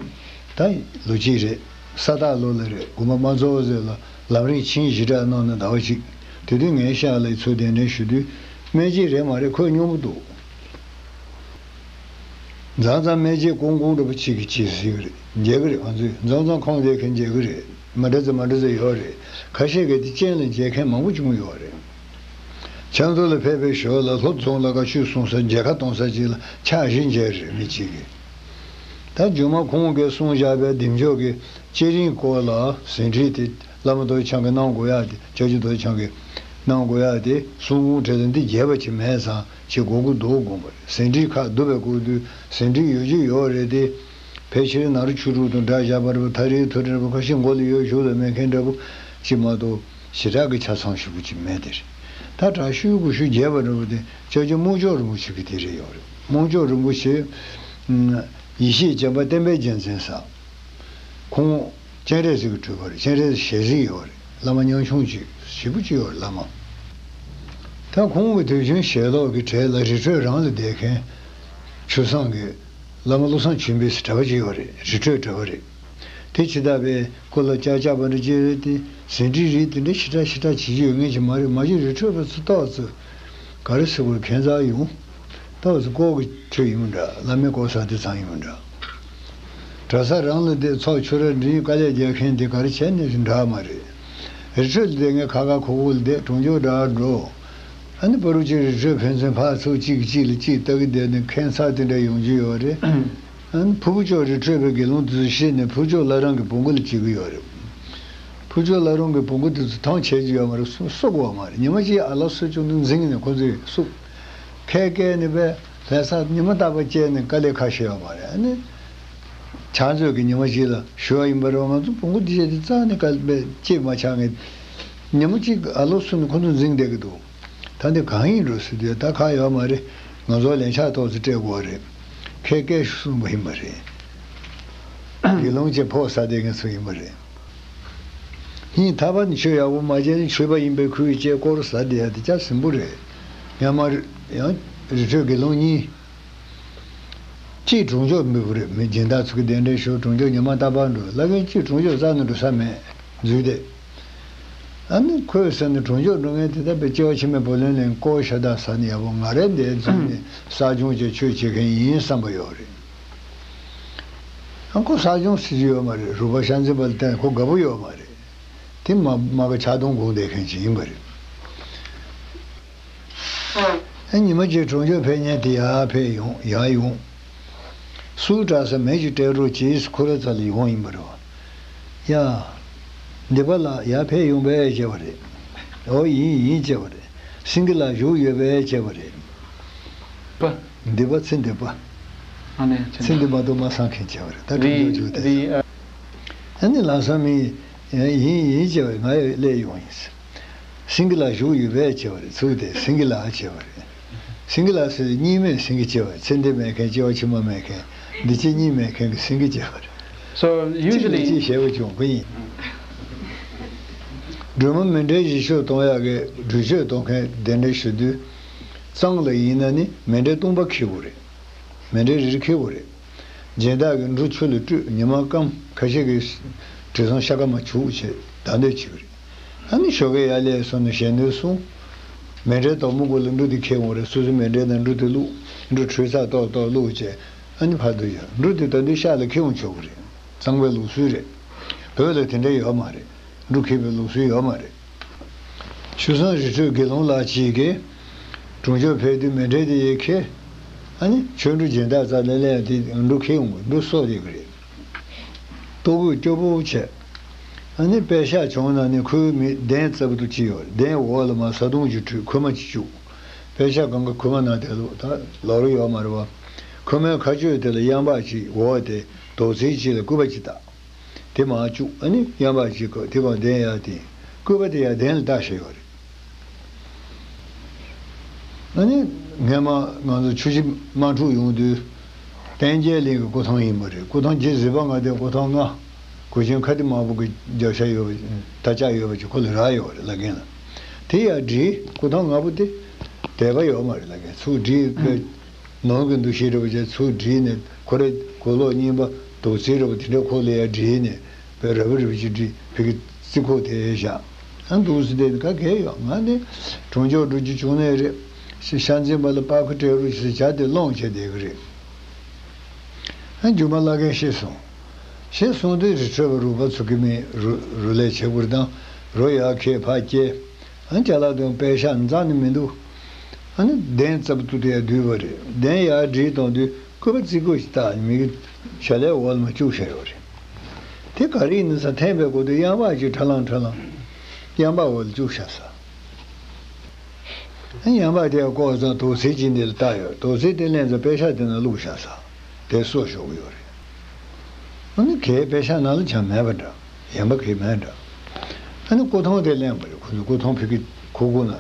ད་ལོ་གཅིག་རེད། ས་སྟག་ལོ་ལ་རེད། དགོན་པ་དམངས་གཙོ་ཟེར་ལ་ལམ་རིམ་ཆིངས་ཞེ་དྲག་གནང་ནས་ཟླ་བ་གཅིག་དེ་དུས་ངའི་ཤག་ལ་ཚུར་གདན་འདྲེན་ཞུ་དུས་སྨན་དཔྱད་རེད་མ་རེད་ཁོས་སྙོམས་པོ་འདུག་མཚམས་མཚམས་སྨན་དཔྱད་ཀོང་ཀོང་འདྲ་པོ་གཅིག་གིས་གཅིག་གཟིགས་ཀྱི་རེད། མཇལ་གྱི་རེད། ང་ཚོས་མཚམས་མཚམས་ཁོང་བསྡད་མཁན་མཇལ་གྱི་རེད། མ་འདྲ་ཚོ་མ་འདྲ་ཚོ་ཡོད་རེད། ཁ་ཤས་ཀྱིས་དེ་རྐྱེན་ལ་མཇལ་མཁན་མང་པོ་བྱུང་ཡོད་རེད། ཆབ་མདོ་ལ་ཕེབས་པའི་ཞོར་ལ་ལྷོ་རྫོང་ལ་བཀའ་ཆོས་གསུང་སར་མཇལ་ཁ་གཏོང་ས་ཅིག་ལ་ཕྱག་བཞི་མཇལ་རེད་མི་གཅིག་གིས། ད་རྒྱུ་མ་ཁོང་གིས་གསུངས་བཞག་པའི་བདེ་མཆོག་གི་བསྐྱེད་རིམ་སྐོར་ལ་ཟིན་བྲིས་དེ་བླ་མ་རྡོ་རྗེ་འཆང་གིས་གནང་དགོས་ཡག་དེ། སྐྱབས་རྗེ་རྡོ་རྗེ་འཆང་གིས་གནང་དགོས་ཡག་དེ་གསུང་འབུམ་བྲིས་ཏེ་འདི་རྒྱས་པ་ཅིག་མེད་ཙང་ཅིག་དགོས་ཀྱི་འདུག་དགོངས་པ་རེད། ཟིན་བྲིས་ཁག་བསྡུ་བའི་སྐོར་དུ་ཟིན་བྲིས་ཡོད་རྒྱུ་ཡོད་རེད་དེ། ཕལ་ཆེར་ནཱ་རོ་ཆོས་དྲུག་དང་སྦྲགས་བཞག་པ་རེད་པ། ཐག་རིང་ཐུ་རིང་རེད་པ། ཁ་ཤས་མགོ་ལ་ཡོད་གཞུག་ལ་མེད་མཁན་འདྲ་པོ་ཅིག་མ་གཏོགས་ཞེ་དྲག་གི་ཆ་ཚང་ཞེ་པོ་ཅིག་མེད་དེ་རེད། ད་དྲག་ཤོས་དགུ་ཤོས་རྒྱས་པ་འདྲ་པོ་དེ་སྐྱབས་རྗེ་རྨོག་ལྕོག་རིན་པོ་ཆེ་གི་དེ་རེད་ཡོད་རེད། རྨོག་ལྕོག་རིན་པོ་ཆེ་ཡེ་ཤེས་བྱམས་པ་བསྟན་པའི་རྒྱལ་མཚན་ཟེར། ཁོང་སྤྱན་རས་གཟིགས་ཀྱི་སྤྲུལ་པ་རེད། སྤྱན་རས་གཟིགས་ཞལ་གཟིགས་ཡོད་རེད། བླ་མ་ཉམ་ཆུང་ཅིག་ཞེ་པོ་ཅིག་ཡོད་རེད་བླ་མ། ད་ཁོང་གི་དུས་ཆེན་ཞལ་ལུང་གི་གྲས་ལ་རི་ཁྲོད་རང་ལ་བསྡད་མཁན་ཆུ་བཟང་གི་བླ་མ་བློ་བཟང་ཆོས་འཕེལ་ཟེར་གྲྭ་པ་ཅིག་ཡོད་རེད། རི་ཁྲོད་གྲྭ་པ་རེད། དེ་ཇི་ལྟ་བའི་སྐུ་ལ་ལྕགས་བཅག་པ་འདྲ་ཅིག་རེད་དེ། ཟིན་བྲིས་རིགས་དེ་འདྲ་ཞེ་དྲག་ཞེ་དྲག་བྱེད་རྒྱུ་ཡོད་ངེས་ཀྱི་མ་རེད། མ་གཞི་རི་ཁྲོད་པ་ཚོ་ཏོག་ཙམ་ག་རེ་ཟེར་དགོས་རེད། ཁྱད་མཚར་ཡོང་། ཏོག་ཙམ་ལྐོག་གི་ཁྲོད་ཡིན་མི་འདྲ། བླ་མའི་ལྐོག་ཟ་དེ་ཚང་ཡིན་མི་འདྲ། གྲྭ་ས་རང་ལ་བསྡད་ཚོགས་ཆོས་ར་འབྲིང་དཀའ་ལས་རྒྱག་མཁན་དེ་ག་རེ་བྱས་ནས་འདྲ་མ་རེད། རི་ཁྲོད་ལ་བསྡད་མཁན་ཁ་ཁ་ཁུག་ཁུག་ལ་བསྡད་གྲོང་ཆོག་འདྲ་འགྲོ། ཨ་ནི་བར་དུ་ཅིག་རི་ཁྲོད་ཕན་ཚུན་ཕར་ཚུར་གཅིག་གིས་གཅིག་ལ་གཅིག་ལྟ་གི་བསྡད་ནས་ཁྱད་མཚར་དེ་འདྲ་ཡོང་རྒྱུ་ཡོད་རེད། ཨ་ནི་ཕུར་བུ་ལྕོག་རི་ཁྲོད་པའི་དགེ་སློང་དེ་ཚོ་ཤེས་ནས་ཕུར་བུ་ལྕོག་བླ་བྲང་གི་བོང་གུ་ལ་བྱེད་ཀྱི་ཡོད་རེད། ཕུར་བུ་ལྕོག་བླ་བྲང་གི་བོང་གུ་དེ་ཚོ་ཐང་ཆད་རྒྱུ་ཡོད་མ་རེད། སུ་གསོ་དགོས་པ་མ་རེད། ཉི་མ་གཅིག་ཨ་ལ་སུ་བྱུང་ནས་འཛིང་ནས་ཁོ་ཚོས་སུ་ཁལ་བཀལ་ནས་པས་ལྷ་ས་ཉི་མ་རྟག་པར་བསྐྱལ་ནས་དཀའ་ལས་ཁག་ཤེས་ཡོད་མ་རེད། ཨ་ནི་ཕྱག་མཛོད་ཀྱི་ཉི་མ་གཅིག་ལ་ཞུ་བ་ཡིན་པ་རེད་པ། ང་ཚོ་བོང་གུ་འདི་བྱས་ཏེ་རྩ་ནས་དཀའ་ལས་ཅིག་མ་ཆགས་ངེས། ཉི་མ་གཅིག་ཨ་ལོ་སུ་ནས་ཁོ་ཚོ་འཛིང་བསྡད་ཀྱི་འདུག་ད་འདི་གང་ཡིན་འགྲོ་ཟེར་དུས་ད་ག་ཡོད་མ་རེད། ང་ཚོ་ལན་ཆགས་ཏོག་ཙམ་སྤྲད་དགོས་རེད། ཁྱེད་སྐད་ཤུགས་གསུངས་པ་ཡིན་པ་རེད། དགེ་སློང་ཅེས་ཕོག་ས་དེ་ངས་སུ་ཡིན་པ་རེད། ཡིན་ཐ་པ་ནི་ཆོས་ཡག་པོ་མ་བྱས་ནས་ཆོས་པ་ཡིན་པའི་ཁུལ་བྱས་སྐོར་ཟ་བསྡད་ཡ་དེ་ཅག་ཟིན་པོ་རེད། ཡང་མ་རེད། ཡང་རི་ཁྲོད་དགེ་སློང་གཉིས། གཅིག་གྲོང་ཆོག་འབུལ་བ་རེད། མི་སྦྱིན་བདག་ཚོ་གི་གདན་འདྲེན་ཞུ། གྲོང་ཆོག་ཉི་མ་རྟག་པར་འགྲོ། བླ་རྒན་གཅིག་གྲོང་ཆོག་རྩ་ནས་འགྲོ་ས་མེད། འཛུལ་ཏེ། ཨ་ནི་ཁོས་ཟེར་ནས་གྲོང་ཆོག་འགྲོ་མཁན་དེ་ལྟ་བུའི་སྐྱེ་བ་ཕྱི་མའི་བུ་ལོན་ལེན་སྐོར་ཤ་སྟག་ཟ་ནས་ཡག་པོ་ང་རེ་འདིར་འཛུལ་ནས་གསག་སྦྱོང་བྱས་ཆོས་བྱེད་མཁན་ཡིན་བསམ་པ་ཡོད་རེད། ཨ་ཁོ་གསག་སྦྱོང་ཟེར་གྱི་ཡོད་མ་རེད། རུས་པ་ཤ་འཛིན་པ་ལ་བརྟེན་ཁོ་དགའ་པོ་ཡོད་མ་རེད། དེ་མ་མ་ག་ཆག་སྡང་སྒོང་བསྡད་མཁན་ཅིག་ཡིན་པ་རེད། ཨ་ཉི་མ་གཅིག་གྲོང་ཆོག་ཕེབས་མཁན་དེ་ཡར་ཕེབས་ཡོང་། ཡར་ཡོང་། སུ་དྲག་ས་མེད་ཅིག་སྤྲད་རོགས་གྱིས། ཁོ་ར་ཚ་ལ་ཡོང་ཡིན་པ་རེད་བ། ཡ། འདི་པ་ལ་ཡར་ཕེབས་ཡོང་པས་བྱས་པ་རེད། ཨོ་ཡིན་ཡིན་བྱས་པ་རེད། སེང་གེ་ལ་བཞུགས་ཡོད་པས་བྱས་པ་རེད། པ། འདི་པ་ཚེ་འདི་པ། ཨ་ནི་ཚེ་ཚེ་འདི་འདི་པ་དུ་མ་སང་མཁན་བྱས་པ་རེད། ད་རི་གྲོང་ཆོག་རི་དེ། ཨ། ཨ་ནི་ལམ་སང་མི་ཡིན་ཡིན་བྱས་པ་རེད། ང་ཡང་སླེབས་ཡོང་ཡིན། སེང་གེ་ལ་བཞུགས་ཡོད་པས་བྱས་པ་རེད། ཚུལ་དེ་སེང་གེ་ལ་བྱས་པ་རེད། སེང་གེ་ལ་ཟེར་གཉིས་མེད་སེང་གེ་བྱས་པ་རེད། ཚེ་འདི་མེད་མཁན་སྐྱེ་བ་ཕྱི་མ་མེད་མཁན། འདི་ཕྱི་གཉིས་མེད་མཁན་གྱི་སེང་གེ་བྱས་པ་རེད། So གཅིག་ལ་usually གཅིག་ཞེ་པོ་བྱུང་གི་ཡིན། སྒྲོལ་མ་མཎྜལ་བཞི་མཆོད་གཏོང་ཡག་གི་སྒྲུབ་མཆོད་གཏོང་མཁན་གདན་འདྲེན་ཞུ་དུས། གཙང་ལ་ཡིན་ན་ནི་མཎྜལ་སྟོང་པ་འཁྱེར་དགོས་རེད། མཎྜལ་རེ་རེ་འཁྱེར་དགོས་རེད། སྦྱིན་བདག་གིས་འབྲུ་ཆུ་ལ་བཀྲུས། ཉི་མ་སྐམ། ཁ་ཤས་ཀྱིས་དྲི་བསུང་ཤ་སྐམ་མ་བྱུག་བྱས་བདག་འདོད་བྱེད་ཀྱི་རེད། ཨ་ནི་ཞོགས་ཀས་ཡར་སླེབས་སོང་ནས་ཞལ་འདོན་གསུངས། མཎྜལ་དོག་མོ་གུ་ལ་འབྲུ་དེ་འཁྱེར་འོང་རེད། སོ་སོའི་མཎྜལ་ནང་འབྲུ་དེ་བླུགས། འབྲུ་ཁྲུས་ས་ཏོག་ཏོག་བླུགས་བྱས། ཨ་ནི་ཕར་འདུག་བཞག་འབྲུ་དེ་ད་འདི་ཤ་ལ་འཁྱེར་འོང་ཆོག་གི་རེད། གཙང་པའི་ལུགས་སྲོལ་རེད། བོད་ལ་དེ་འདྲ་ཡོད་མ་རེད། འབྲུ་འཁྱེར་བའི་ལུགས་སྲོལ་ཡོད་མ་རེད། ཆུ་བཟང་རི་ཁྲོད་དགེ་སློང་ལགས་གཅིག་གིས་གྲོང་ཆོག་ཕེབས་དུས་མཎྜལ་དེ་ཡར་འཁྱེར། ཨ་ནི་ཆོ་འཕྲུལ་སྦྱིན་བདག་རྩ་ནས་ལེན་དེ་འབྲུ་འཁྱེར་ཡོང་གི། འབྲུ་གསོག་བསྡད་ཀྱི་རེད། ལྟོ་གོས་སྐྱོ་པོ་བྱས། ཨ་ནི་པད་ཤག་གྱོན་ན་ནི་ཁོའི་མི་གདན་རྩ་བར་དུ་གཅིག་ཡོད་རེད། གདན་འོག་ལ་མར་བཟའ་བཏུང་ཅིག་བཀྲུས། ཁུག་མ་ཅིག་བཅུག་པད་ཤག་སྒང་ག་ཁུག་མ་ནང་དེ་ལོ་ད་ལོ་རོ་ཡོད་མ་རེད་བ། ཁུག་མའི་ཁ་གཅོད་དེ་ལ་གཡམ་པག་ཅིག་འོག་དེ་རྡོག་རྫིས་ཅིག་ལ་སྐུད་པ་ཅིག་བཏགས། དེ་མར་བཅུག་ཨ་ནི་གཡམ་པག་ཅིག་གོ་དེ་གང་གདན་ཡར་དེ། སྐུད་པ་དེ་ཡང་གདན་ལ་བཏགས་བཞག་ཡོད་རེད། ཨ་ནི་སྔན་མ་ང་ཚོ་ཆུ་བཞི་དམག་འཁྲུག་ཡོང་དུས། བསྟན་རྒྱས་གླིང་གི་སྐུ་ཐང་ཡིན་པ་རེད། སྐུ་ཐང་རྗེ་བཟི་པ་ལྔ་སྡེའི་སྐུ་ཐང་ལྔ། གོས་ཆེན་ཁ་ཏི་དམར་པོ་གི་རྒྱབ་ཤ་ཡོད་པ། ད་ལྕགས་ཡོད་པ་ཅིག་ཁོ་ལ་རག་ཡོད་རེད་བླ་རྒན་ལ། དེ་ཡང་བསྒྲིལ། སྐུ་ཐང་ལྔ་པོ་དེ་དད་པ་ཡོད་མ་རེད། བླ་རྒན་ཚུར་བསྒྲིལ་པའི་ནོར་གྱི་འདུ་ཤེས་འདྲ་པོ་བྱས་ཚུར་བསྒྲིལ་ནས་ཁོ་རའི་གོས་ལོག་རྙིང་པ་རྡོག་རྫིས་འདྲ་པོ་དེ་འདྲ་ཁོ་ལ་ཡང་བསྒྲིལ་ནས་དཔེ་རབ་རིབ་ཅིག་བསྒྲིལ་ཕ་གི་རྩིས་ཁོག་དེ་བཞག་ཨ་འདུག་སེ་བསྡད་ནས་ག་གེ་ཡོད། ང་ནི་གྲོང་ཆོག་འགྲོ་རྒྱུ་བྱུང་ནའི་རེད། ཤ་འཛིན་པ་ལ་པར་ཁུ་སྤྲད་རོགས་ཞེས་བྱ་དེ་སློང་བྱས་བསྡད་ཀྱི་རེད། ཨ་རྒྱུ་མ་བླ་རྒན་ཤི་སོང་། ཤི་སོང་དུས་རི་ཁྲོད་པ་རུས་པ་ཚུགས་ཀྱི་མི་རུ་རུ་ལས་བྱེད་པར་དང་རོ་ཡར་ཁྱེར་ཕར་སྐྱེལ། ཨ་ཅ་ལག་དང་པད་ཤག་རྩ་ནས་མི་འདུག་ཨ་ནི་གདན་རྩ་བར་དུ་དེ་ཡར་བསྡུས་པ་རེད། གདན་ཡར་བསྒྲིལ་བཏང་དུས་སྐུད་པ་རྩིག་པོ་ཞིག་བཏགས་ནས་མི་གི་ཞལ་ལས་འོག་ལ་མར་བཅུག་བཞག་ཡོད་རེད། དེ་ག་རེ་ཡིན་ན་ས་འཐེན་པའི་སྐོར་དུ་གཡམ་པག་ཅིག་ཁྲ་ལང་ཁྲ་ལང་། གཡམ་པག་འོག་ལ་བཅུག་བཞག་ས། གཡམ་པག་དེ་བཀོག་ཙང་རྡོག་རྫིས་ཅིག་འདི་ལ་བཏགས་ཡོད། རྡོག་རྫིས་དེ་ལེན་ཙང་པད་ཤག་དེ་ནང་བླུགས་བཞག་ས། དེ་སྲོག་ཤོར་གི་ཡོད་རེད། ཨ་ནི་གའི་པད་ཤག་ནང་ལ་ཅང་མེད་པ་འདྲ། གཡམ་པག་གའི་མེད་འདྲ། ཨ་ནི་སྐུ་ཐང་དེ་ལེན་པ་རེད། ཁོ་ཚོ་སྐུ་ཐང་ཕ་གི་ཁུག་ཀུ་ན།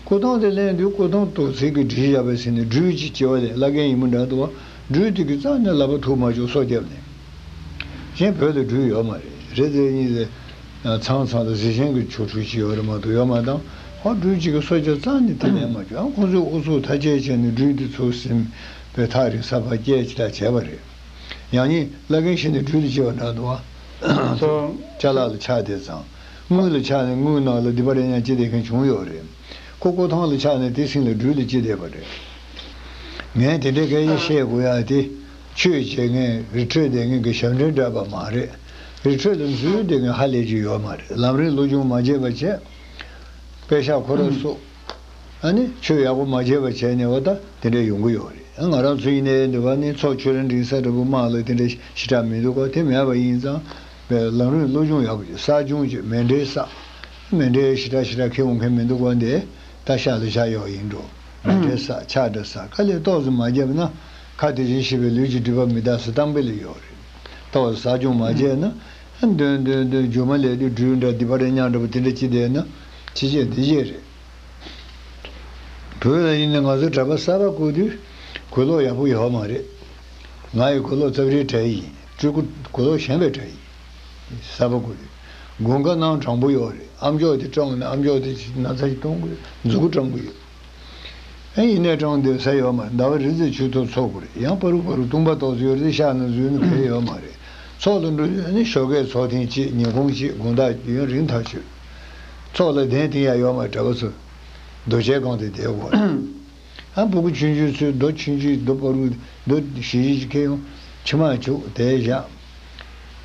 སྐུ་ཐང་དེ་ལེན་དུས་སྐུ་ཐང་རྡོག་རྫིས་ཀྱིས་བསྒྲིལ་བཞག་པའི་ཟེར་ནས་སྦྲུལ་གྱི་ལྕེ་བ་ལས་བླ་རྒན་ཡིན་པ་འདྲ་འདུག་བ། སྦྲུལ་དེ་གིས་རྩ་ནས་ལག་པ་ཐུག་མ་བཅུག་སོ་བརྒྱབ་ནས། གཞན་བོད་ལ་སྦྲུལ་ཡོད་མ་རེད། རེད་དེ་གཉིས་ལས། ཚང་ཚང་ལ་གཟི་ཆེན་གྱི་ཆོ་འཕྲུལ་ཅིག་ཡོད་རེད་མ་གཏོགས་ཡོད་མ་དང་། ཧོ་སྦྲུལ་གཅིག་གི་སོ་ཅོག་རྩ་ནས་དེ་ལེན་མ་བཅུག་ཨ་ཁོ་ཚོས་ཨུ་ཚུགས་ཐག་བཅད་བྱས་ནས་སྦྲུལ་དེ་ཚུར་ཟིན་པའི་ཐག་རིང་ས་ཕར་བསྐྱལ་ཅིག་ལ་བྱས་པ་རེད། ཡང་སྙིང་བླ་རྒན་ཤི་ནས་སྦྲུལ་ལ་སྐྱེ་བ་འདྲ་འདུག་ཨ། སོ། ཅ་ལག་ལ་ཆགས་བསྡད་ཙང་། དངུལ་ལ་ཆགས་ནས་དངུལ་ནང་ལ་སྡིག་པ་རེ་ཉག་སྐྱེ་བསྡད་མཁན་བྱུང་ཡོད་རེད། ཁོ་སྐུ་ཐང་ལ་ཆགས་ནས་དེ་སེང་ལ་སྦྲུལ་ལ་སྐྱེ་བསྡད་པ་རེད། ངས་དེ་འདྲའི་སྐད་ཆ་བཤད་དགོས་ཡ་དེ། ཆོས་བྱེད་མཁན་རི་ཁྲོད་བསྡད་མཁན་གྱི་ཞབས་འདྲེན་འདྲ་པ་མ་རེད། རི་ཁྲོད་ལ་འཛུལ་བསྡད་མཁན་ཧ་ལས་ཀྱི་ཡོད་མ་རེད། ལམ་རིམ་སློབ་སྦྱོང་མ་བྱས་པ་བྱས། པད་ཤག་ཁོ་རང་བསྲུབས། ཨ་ནི་ཆོས་ཡག་པོ་མ་བྱས་པ་བྱས་ནས་འོ་ད་དེ་འདྲ་ཡོང་གི་ཡོད་རེད། ང་རང་ཚོ་ཡིན་ནའི་འདི་བ་ནི་ཚོགས་ཆོས་ར་འབྲིང་ས་འདྲ་པོ་དམངས་ལ་དེ་འདྲ་ཞེ་དྲག་མི་འདུག་ག་དེ་མེད་པ་ཡིན་ཙང་། པའི་ལམ་རིམ་སློབ་སྦྱོང་ཡག་པོ་བྱེད། གསག་སྦྱོང་བྱེད། མཎྜལ་བསགས། མཎྜལ་ཞེ་དྲག་ཞེ་དྲག་ཁྱེར་འོང་མཁན་མི་འདུག་ག་འདི་ད་ཤག་ལ་བཞག་ཡོད་ཡིན་འགྲོ། མཎྜལ་བསགས། ཕྱག་འདྲ་བསགས། དཀའ་ལས་ཏོག་ཙམ་མ་བརྒྱབ་ན་ཁ་དེ་བཞིན་གཤེགས་པའི་ལུས་ཀྱི་སྒྲིབ་པ་མི་དག་ས་གཏང་དཔེ་ལ་ཡོད་རེད། ཏོག་ཙམ་གསག་སྦྱོང་མ་བྱས་ན། འདོན་འདོན་འདོན་རྒྱུ་མ་ལས་དུས་སྦྲུལ་འདྲ་སྡིག་པ་རེ་ཉག་འདྲ་པོ་དེ་འདྲ་ཅི་བསྡད་ན་ཕྱི་རྗེས་འདི་རྗེས་རེད། བོད་ལ་ཡིན་ན་ང་ཚོ་གྲྭ་པ་གསར་པ་བསྐོ་དུས་གོས་ལོག་ཡག་པོ་ཡོད་མ་རེད། ང་ཡི་གོས་ལོག་རྩབ་རིའི་གྲས་ཡིན། སྤྲུལ་སྐུ་གོས་ལོག་གཞན་པའི་གྲས་ཡིན། གསར་པ་བསྐོ་དུས་དགུན་ཁ་གནམ་གྲང་པོ་ཡོད་རེད། ཨ་མཆོག་དེ་སྐྲངས་ནས་ཨ་མཆོག་དེ་ན་ཚ་ཞིག་གཏོང་དགོས། མཛུ་གུ་སྐྲངས་ཀྱི་ཡོད། ཨེ་ཡིན་ནའི་སྐྲངས་སྡོད་ས་ཡོད་མ་རེད། ཟླ་བ་རེ་ཙམ་ཆུ་ཐོག་འཚོ་དགོས་རེད། ཡང་བར་དུ་བར་དུ་བཏུང་པ་ཏོག་ཙམ་ཡོད་རེད། ཤག་ནང་འཛུལ་ན་གལ་ཡོད་མ་རེད། ཚོགས་ལ་འགྲོ་དུས་ནི་ཞོགས་ཀས་ཚོགས་ཐེངས་གཅིག་ཉིན་གུང་གཅིག་དགོང་དག་ཡུན་རིང་ཐག་ཆོད། ཚོགས་ལ་གདན་བཏིང་ཡ་ཡོད་མ་རེད། གྲྭ་པ་ཚོ་རྡོ་གཅལ་སྒང་དེ་བསྡད་དགོས་རེད། ཨ་སྤུ་གུ་ཆུང་ཆུང་ཚོས་རྡོ་ཆུང་ཆུང་རྡོ་བར་དུ་རྡོ་བཞི་བཞི་ཅིག་ཁྱེར་ཡོང་། ཕྱི་མ་བྱུག་དེ་བཞག་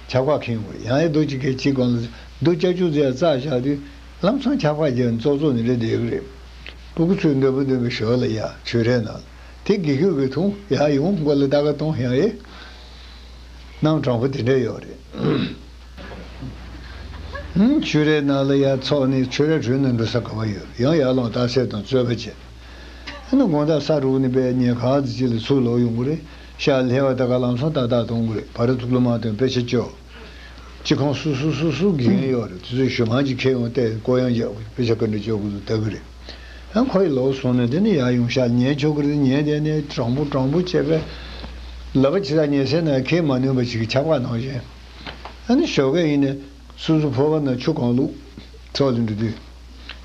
ཆབ་ཁ་འཁྱེར་དགོས། ཡང་ཡང་རྡོ་གཅིག་གིས་གཅིག་སྒང་ལ་རྡོ་ལྕགས་ཀྱུ་ཟེར་ཡ་བཙག་བཞག་དུས་ལམ་སང་ཆབ་ཁ་རྒྱབ་ནས་ཙོག་ཙོག་ནས་རེད་བསྡད་ཀྱི་རེད། སྤུ་གུ་ཚོས་འདོད་པ་འདོད་པའི་ཞོར་ལ་ཡ་ཆུ་རའི་ནང་ལ་དེ་སྒེའུ་ཁུང་གི་འཐུང་ཡ་ཡོང་མགོ་ལ་ལྟ་ག་གཏོང་ཡང་ཨེ། གནམ་གྲང་པོ་དེ་འདྲ་ཡོད་རེད། ཆུ་རའི་ནང་ལ་ཡ་ཚོགས་ནས་ཆུ་རའི་དྲུང་ནས་འགྲོ་ས་ག་བ་ཡོད། ཡང་ཡར་ལངས་རྟགས་གསལ་དང་རྩོད་པ་བྱས། ཨ་ནི་དགོང་དག་ས་རུབ་ནས་པས་ཉལ་ཁང་ཅིག་ལ་ཚུར་ལོག་ཡོང་གི་རེད། ཤག་ལྷེ་བ་ད་ག་ལམ་སང་ཏག་ཏག་གཏོང་གི་རེད། བར་ཐུག་ལོ་མ་དང་དཔེ་ཆ་སྐྱོར། སྤྱི་ཁང་སུ་སུ་སུ་སུ་འགན་ཡོད་རེད། དེ་ཚོས་ཞུ་མང་ཅིག་ཁྱེར་ཡོང་སྟེ་ཀོ་ཡང་རྒྱག་དཔེ་ཆ་ག་འདྲ་སྐྱོར་དགོས་འདུག་ལྟ་གི་རེད། ཡང་ཁོ་ཡི་ལོག་སོང་ནས་དེ་ནས་ཡར་ཡོང་ཤག་ཉལ་ཆོག་གི་རེད། ཉལ་བསྡད་ནས་དྲང་པོ་དྲང་པོ་བྱས་པས། ལབ་པ་ཇི་ལྟར་ཉལ་སའི་ནང་ཁེལ་མ་ནུས་པ་ཞིག་གི་ཆབ་ཁ་ནང་བཞིན། ཨ་ནི་ཞོགས་ཀས་ཡིན་ནས་སོ་སོ་ཕོར་པ་ནང་ཆུ་གང་བླུགས། ཚོགས་ལ་འགྲོ་དུས།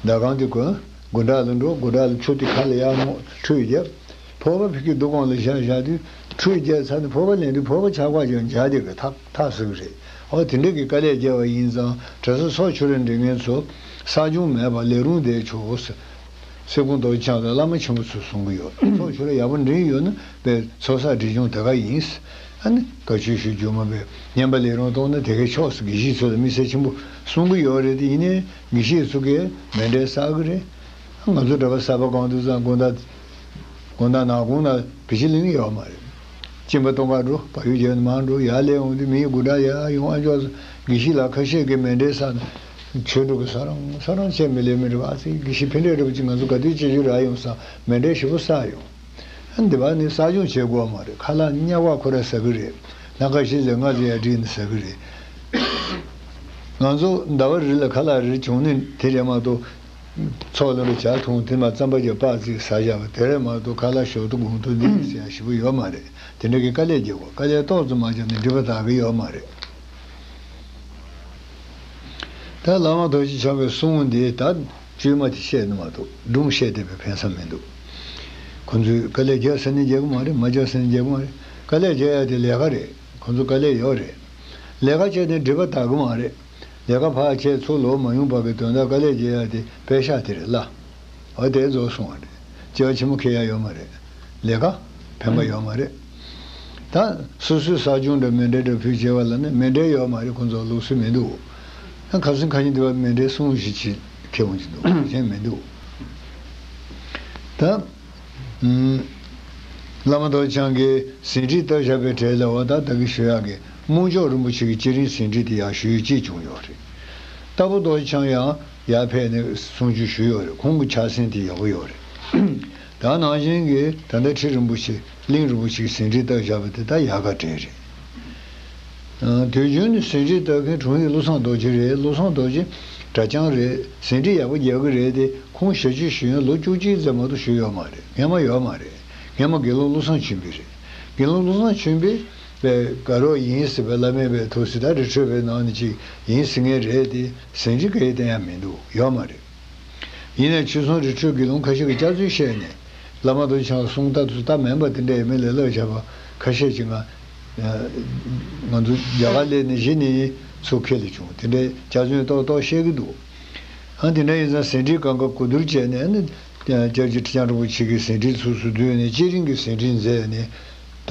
ཟླ་གང་དུས་གོན། དགོང་དག་ལ་འགྲོ། དགོང་དག་ལ་ཆུ་དེ་ཁ་ལ་ཡར་སྔོག་ཁྲུས་བརྒྱབ། ཕོར་པ་ཕ་གི་སྡུག་སྒང་ལ་བཞག་བཞག་དུས་ཁྲུས་བརྒྱབ་ཚར་ནས་ཕོར་པ་ལེན་དུས་ཕོར་པ་ཆབ་ཁ་ཅིག་འཇག་བསྡད་པའི་ཐག་ཐག་ཟེར་གི་རེད། འོ་དེ་འདྲ་གི་དཀའ་ལས་བརྒྱབ་པ་ཡིན་ཙང་གྲྭ་ས་ཚོགས་ཆོས་ར་འབྲི་མཁན་ཚོ་གསར་སྦྱོང་མེད་པར་ལས་རུང་བསྡད་ཆོག་ཟེར། སེ་གོང་རྡོ་རྗེ་འཆང་དང་བླ་མ་ཆེན་པོ་ཚོས་གསུང་གི་ཡོད། ཚོགས་ཆོས་ར་ཡག་པོ་འགྲིམས་ཡོད་ན་པའི་ཚོགས་བསགས་སྒྲིབ་སྦྱོང་དེ་ག་ཡིན། ཨ་ནི་བཀའ་ཆོས་ཞུ་རྒྱུ་མ་པའི་བསྙེན་པ་ལས་རུང་གཏོང་ན་དེ་གའི་ཕྱོགས་སུ་དགེ་བཤེས་ཚོ་ལ་དམིགས་བསལ་ཆེན་པོ་གསུང་གི་ཡོད་རེད། དེ་ཡིན་ནའི་དགེ་བཤེས་ཚོ་གིས་མཎྜལ་བསགས་གི་རེད། ང་ཚོ་གྲྭ་པ་གསར་པ་གང་དུས་ཙང་དགོང་དག་དགོང་དག་ནག་ཁུང་ན་བི་ཇི་ལིང་ཡོད་མ་རེད། གཅིན་པ་གཏོང་ག་འགྲོ། བལ་ཡུལ་རྒྱལ་ནས་མར་འགྲོ། ཡར་སླེབས་འོང་དུས་མི་ཡི་དགུ་སྒྲ་ཡར་ཡོང་། ཨ་ཅོག་ཙེ་དགེ་བཤེས་ལགས་ཁ་ཤས་ཀྱིས་མཎྜལ་བསགས་ནས་ཆོས་འགྲོ་གི་ས་རང་ས་རང་བྱས་མི་ལས་མི་འགྲོ། ཨ་ཙི་དགེ་བཤེས་ཕན་འབྲས་རེད་པ་ཅིག་ང་ཚོ་ག་དུས་སྐྱེ་རྒྱུ་རག་ཡོང་ས་མཎྜལ་ཞེ་པོ་བསགས་ཡོང་། ཨ་འདི་བ་ནི་གསར་སྦྱོང་བྱེད་དགོས་མ་རེད། ཁ་ལག་ཉག་ག་ཁོ་ར་ཟ་གི་རེད། ལྷ་ཁ་ཤས་ལས་ང་ཚོ་ཡར་བསྒྲིགས་ནས་ཟ་གི་རེད། ང་ཚོ་ཟླ་བ་རེ་ལ་ཁ་ལག་རེ་བྱུང་ནས་དེ་རེད་མ་གཏོགས། ཚོགས་ལ་ལོ་ཇ་འཐུང་དེ་མ་རྩམ་པ་རྒྱབ་སྤགས་ཅིག་ཟ་བཞག་པ་དེ་རེད་མ་གཏོགས་ཁ་ལག་ཞོག་ཏུ་དགོང་དུ་འདི་ཟེར་ཡ་ཞེ་པོ་ཡོད་མ་རེད། དེ་འདྲ་གི་དཀའ་ལས་རྒྱག་དགོས། དཀའ་ལས་ཏོག་ཙམ་མ་བརྒྱབ་ན་སྒྲིབ་པ་དག་གི་ཡོད་མ་རེད། ད་བླ་མ་རྡོ་རྗེ་འཆང་གི་གསུང་འདི་ད་བཅོས་མ་དེ་བཤད་ནི་མ་གཏོགས་སྒྲུང་བཤད་བསྡད་པའི་ཕན་ས་མི་འདུག་ཁོ་ཚོས་དཀའ་ལས་རྒྱག་ས་ནི་རྒྱག་གི་མ་རེད། མ་རྒྱག་ས་ནི་རྒྱག་གི་མ་རེད། དཀའ་ལས་རྒྱག་ཡ་དེ་ལས་ཀ་རེད། ཁོ་ཚོ་དཀའ་ལས་ཡོད་རེད། ལས་ཀ་བྱས་ནས་སྒྲིབ་པ་དག་གི་མ་རེད། ལས་ཀ་ཕར་བྱས་ཚུར་ལོག་མ་ཡོང་བར་གྱི་དོན་དག་དཀའ་ལས་རྒྱག་ཡ་དེ་པད་ཤག་དེ་རེད་ལ། འོ་དེ་རྫོགས་སོང་བ་རེད། སྐྱེ་བ་ཕྱི་མ་འཁྱེར་ཡ་ཡོད་མ་རེད། ལས་ཀ་ཕན་པ་ཡོད་མ་རེད། ད་སོ་སོའི་གསར་སྦྱོང་འདྲ་མཎྜལ་འདྲ་ཕུལ་བྱས་པ་ལ་ནི་མཎྜལ་ཡོད་མ་རེད། ཁོང་ཚོ་ལུགས་སྲོལ་མི་འདུག་ཁ་སང་ཁ་ཉིན་དེ་བ་མཎྜལ་སྲུང་བཞི་ཅིག་ཁྱེར་འོང་གི་འདུག་གཞན་མི་འདུག་ད། ཨུམ། བླ་མ་རྡོ་རྗེ་འཆང་གིས་ཟིན་བྲིས་བཏབ་བཞག་པའི་གྲས་ལ་འོ་ད་ད་གི་ཞུ་ཡག་གི་རྨུགས་ལྕོག་རིན་པོ་ཆེ་གི་བསྐྱེད་རིམ་ཟིན་བྲིས་དེ་ཡག་ཞུ་ཡུལ་གཅིག་བྱུང་ཡོད་རེད། རྟ་ཕོ་རྡོ་རྗེ་འཆང་ཡང་ཡར་ཕེབས་ནས་གསུང་ཆོས་ཞུས་ཡོད་རེད། ཁོང་གི་ཕྱག་སེན་དེ་ཡག་པོ་ཡོད་རེད། ད་ནང་བཞིན་གྱི་ད་ལྟ་ཁྲི་རིན་པོ་ཆེ་གླིང་རིན་པོ་ཆེ་གི་ཟིན་བྲིས་བཏབ་བཞག་པ་དེ་ད་ཡག་ག་གྲས་རེད། ཨ། དུས་རྒྱུན་ནས་ཟིན་བྲིས་བཏབ་མཁན་དྲུང་ཡིག་བློ་བཟང་རྡོ་རྗེ་རེད། བློ་བཟང་རྡོ་རྗེ་གྲྭ་རྐྱང་རེད། ཟིན་བྲིས་ཡག་པོ་རྒྱག་གི་རེད་དེ། ཁོང་ཞབས་ཕྱི་ཞུ་ཡུན་ལོ་བཅུ་གཅིག་ཙམ་མ་གཏོགས་བཞུགས་ཡོད་མ་རེད། སྔན་མ་ཡོད་མ་རེད། སྔན་མ་དགེ་སློང་བློ་བཟང་ཆོས་འཕེལ་རེད། དགེ་སློང་བློ་བཟང་ཆོས་འཕེལ་པའི་དགའ་རོགས་ཡིན་ཟེར་བའི་བླ་མེད་པའི་ཐུགས་སྲས་ད་རི་ཁྲོད་པའི་ནང་ནས་ཅིག་ཡིན་ཟེར་མཁན་རེད་དེ། ཟིན་བྲིས་ག་ཡེ་བསྟན་ཡ་མི་འདུག་ཡོད་མ་རེད། ཡིན་ནའི་ཆོས་སྲུང་རི་ཁྲོད་དགེ་སློང་ཁ་ཤས་ཀྱིས་སྐྱག་རྫུན་བཤད་ནས། བླ་མ་རྡོ་རྗེ་འཆང་གསུང་ལྟ་ཚུལ་ལྟ་མིན་པ་དེ་འདྲའི་མི་ལས་སླབ་བཞག་པ་ཁ་ཤས་ཅིག་ང་། ང་ཚོ་རྒྱ་གར་སླེབས་ནས་གཞི་ནས་ཚུར་ཁྱེར་ལ་བྱུང་། དེ་འདྲའི་སྐྱག་རྫུན་ཏོག་ཏོག་བཤད་ཀྱི་འདུག་ཨ། དེ་འདྲ་ཡིན་ཙང་ཟིན་བྲིས་སྒང་ག་གོ་བསྡུར་བྱས་ནས་ཨ་ནི། སྐྱབས་རྗེ་ཁྲི་བྱང་རིན་པོ་ཆེ་གི་ཟིན་བྲིས་ཚུལ་སུ་བསྡུས་ནས་བསྐྱེད་རིམ་གྱི་ཟིན་བྲིས་མཛད་ནས་ད་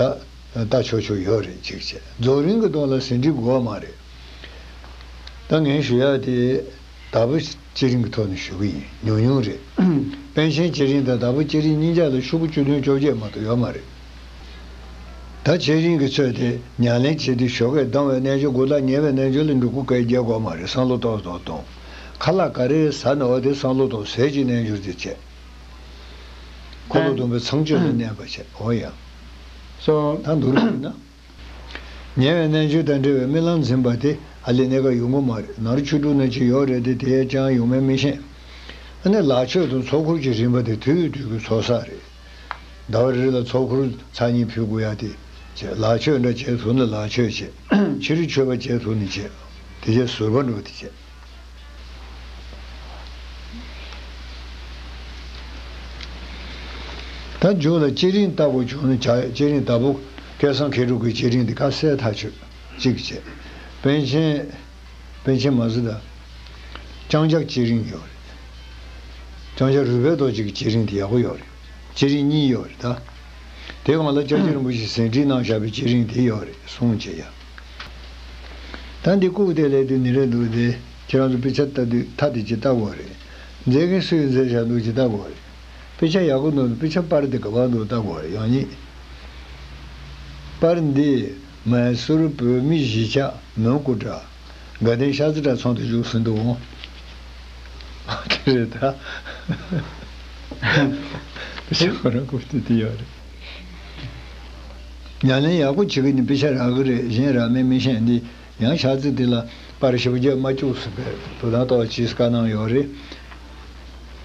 ལྟ་ཆོག་ཆོག་ཡོད་རེད། ཅིག་བྱས་རྫོགས་རིམ་གྱི་ཐོག་ལ་ཟིན་བྲིས་དགོས་པ་མ་རེད། ད་ངས་ཞུ་ཡག་དེ། དྭགས་པོ་བསྐྱེད་རིམ་གྱི་ཐོག་ནས་ཞུ་གི་ཡིན། ཉུང་ཉུང་རེད། པཎ་ཆེན་བསྐྱེད་རིམ་དང་དྭགས་པོ་བསྐྱེད་རིམ་གཉིས་ཆ་ལ་ཤོག་གུ་བཅུ་བདུན་བཅོ་བརྒྱད་མ་གཏོགས་ཡོད་མ་རེད། ད་བསྐྱེད་རིམ་གྱི་ཚོད་དེ་ཉམས་ལེན་བྱེད་དུས་ཞོགས་ཀས་ལྡང་བའི་རྣལ་འབྱོར་དགུ་དང་ཉལ་བའི་རྣལ་འབྱོར་ལ་འབྲུ་གུ་སྐད་རྒྱག་དགོས་མ་རེད། བསམ་བློ་ཏོག་ཙམ་གཏོང་། ཁ་ལག་ག་རེ་ཟ་ན་འོ་དེ་བསམ་བློ་གཏོང་། ཟས་ཀྱི་རྣལ་འབྱོར་དེ་བྱེད། འཁོར་ལོ་སྡོམ་པའི་ཚངས་སྤྱོད་ལ་གནས་པ་བྱེད། འོ་ཡ། སོ། ད་འདུག་རེད་ན། ཉལ་བའི་རྣལ་འབྱོར་དང་འབྲེལ་བའི་རྨི་ལམ་འཛིན་པ་དེ་ཨ་ལས་གནད་འགག་ཡོང་གི་མ་རེད། ནང་རུ་ཆོས་དྲུག་ནང་ཅིག་ཡོད་རེད་དེ། དེ་ཡང་ཅང་ཡོང་མིན་མི་ཤེས། ཨ་ནི་ལག་མཆོད་དང་ཚོགས་འཁོར་གྱི་རིམ་པ་དེ་དུས་དུས་ཀྱི་ཚོགས་བསགས་རེད། ཟླ་བ་རེ་རེ་ལ་ཚོགས་འཁོར་ཚར་གཉིས་ཕུལ་དགོས་ཡ་དེ་བྱས། ལག་མཆོད་འདྲ་བྱས་ཐུབ་ན་ལག་མཆོད་བྱས། ཕྱི་རུ་མཆོད་པ་བྱས་ཐུབ་ན་བྱས། དེ་རྗེས་ཟུར་པ་འགྲོ་དེ་བྱས། ད་མཇུག་ལ་བསྐྱེད་རིམ་ལྟ་བུ་བྱུང་ན་བྱ། བསྐྱེད་རིམ་ལྟ་བུ་སྐལ་བཟང་མཁས་གྲུབ་ཀྱི་བསྐྱེད་རིམ་འདི་ཁ་གསལ་ཐག་ཆོད་གཅིག་བྱས། པཎ་ཆེན། པཎ་ཆེན་མ་ཟེར་ད། ལྕང་སྐྱ་བསྐྱེད་རིམ་ཡོད་རེད། ལྕང་སྐྱ་རོལ་པའི་རྡོ་རྗེ་གི་བསྐྱེད་རིམ་དེ་ཡག་པོ་ཡོད་རེད། བསྐྱེད་རིམ་གཉིས་ཡོད་རེད་ད། དེ་སྒང་ལ་སྐྱབས་རྗེ་རིན་པོ་ཆེས་ཟིན་བྲིས་གནང་བཞག་པའི་བསྐྱེད་རིམ་དེ་ཡོད་རེད། གསུང་བྱེད་ཡ། ད་འདི་བཀུག་དེ་ལས་དུས་ནི་རེད་འདུག་སྟེ། ཁྱེད་རང་ཚོ་དཔེ་ཆ་ལྟ་དུས་ཐ་དེ་ཅིག་ལྟ་དགོས་རེད། མཛད་མཁན་སུས་མཛད་བཞག་འདུག་ཅིག་ལྟ་དགོས་རེད། དཔེ་ཆ་ཡག་པོ་འདུག་དཔེ་ཆ་པར་དེ་ག་པར་འདུག་ལྟ་དགོས་རེད། ཡང་ཉིད། པར་འདི་མའི་སུར་བོད་མི་གཞིས་ཆགས་མོན་གྷོ་འདྲ། དགའ་ལྡན་ཤར་རྩེ་གྲྭ་ཚང་དུ་བཞུགས་ཟིན་འདུག་འོང་། དེ་རེད་ད། དཔེ་ཆ་ཁོ་རང་བཀུག་དེ་དེ་ཡོད་རེད། ཉམས་ལེན་ཡག་པོ་བྱེད་ཀྱི་ནི་དཔེ་ཆ་རག་གི་རེད། གཞན་རག་མིན་མི་ཤེས་འདི། ཡང་ཤར་རྩེ་དེ་ལ་པར་ཞེ་པོ་རྒྱབ་མ་བཅུག་ཟེར་བའི་དོ་སྣང་ཏོག་ཅིག་བཀའ་གནང་ཡོད་རེད།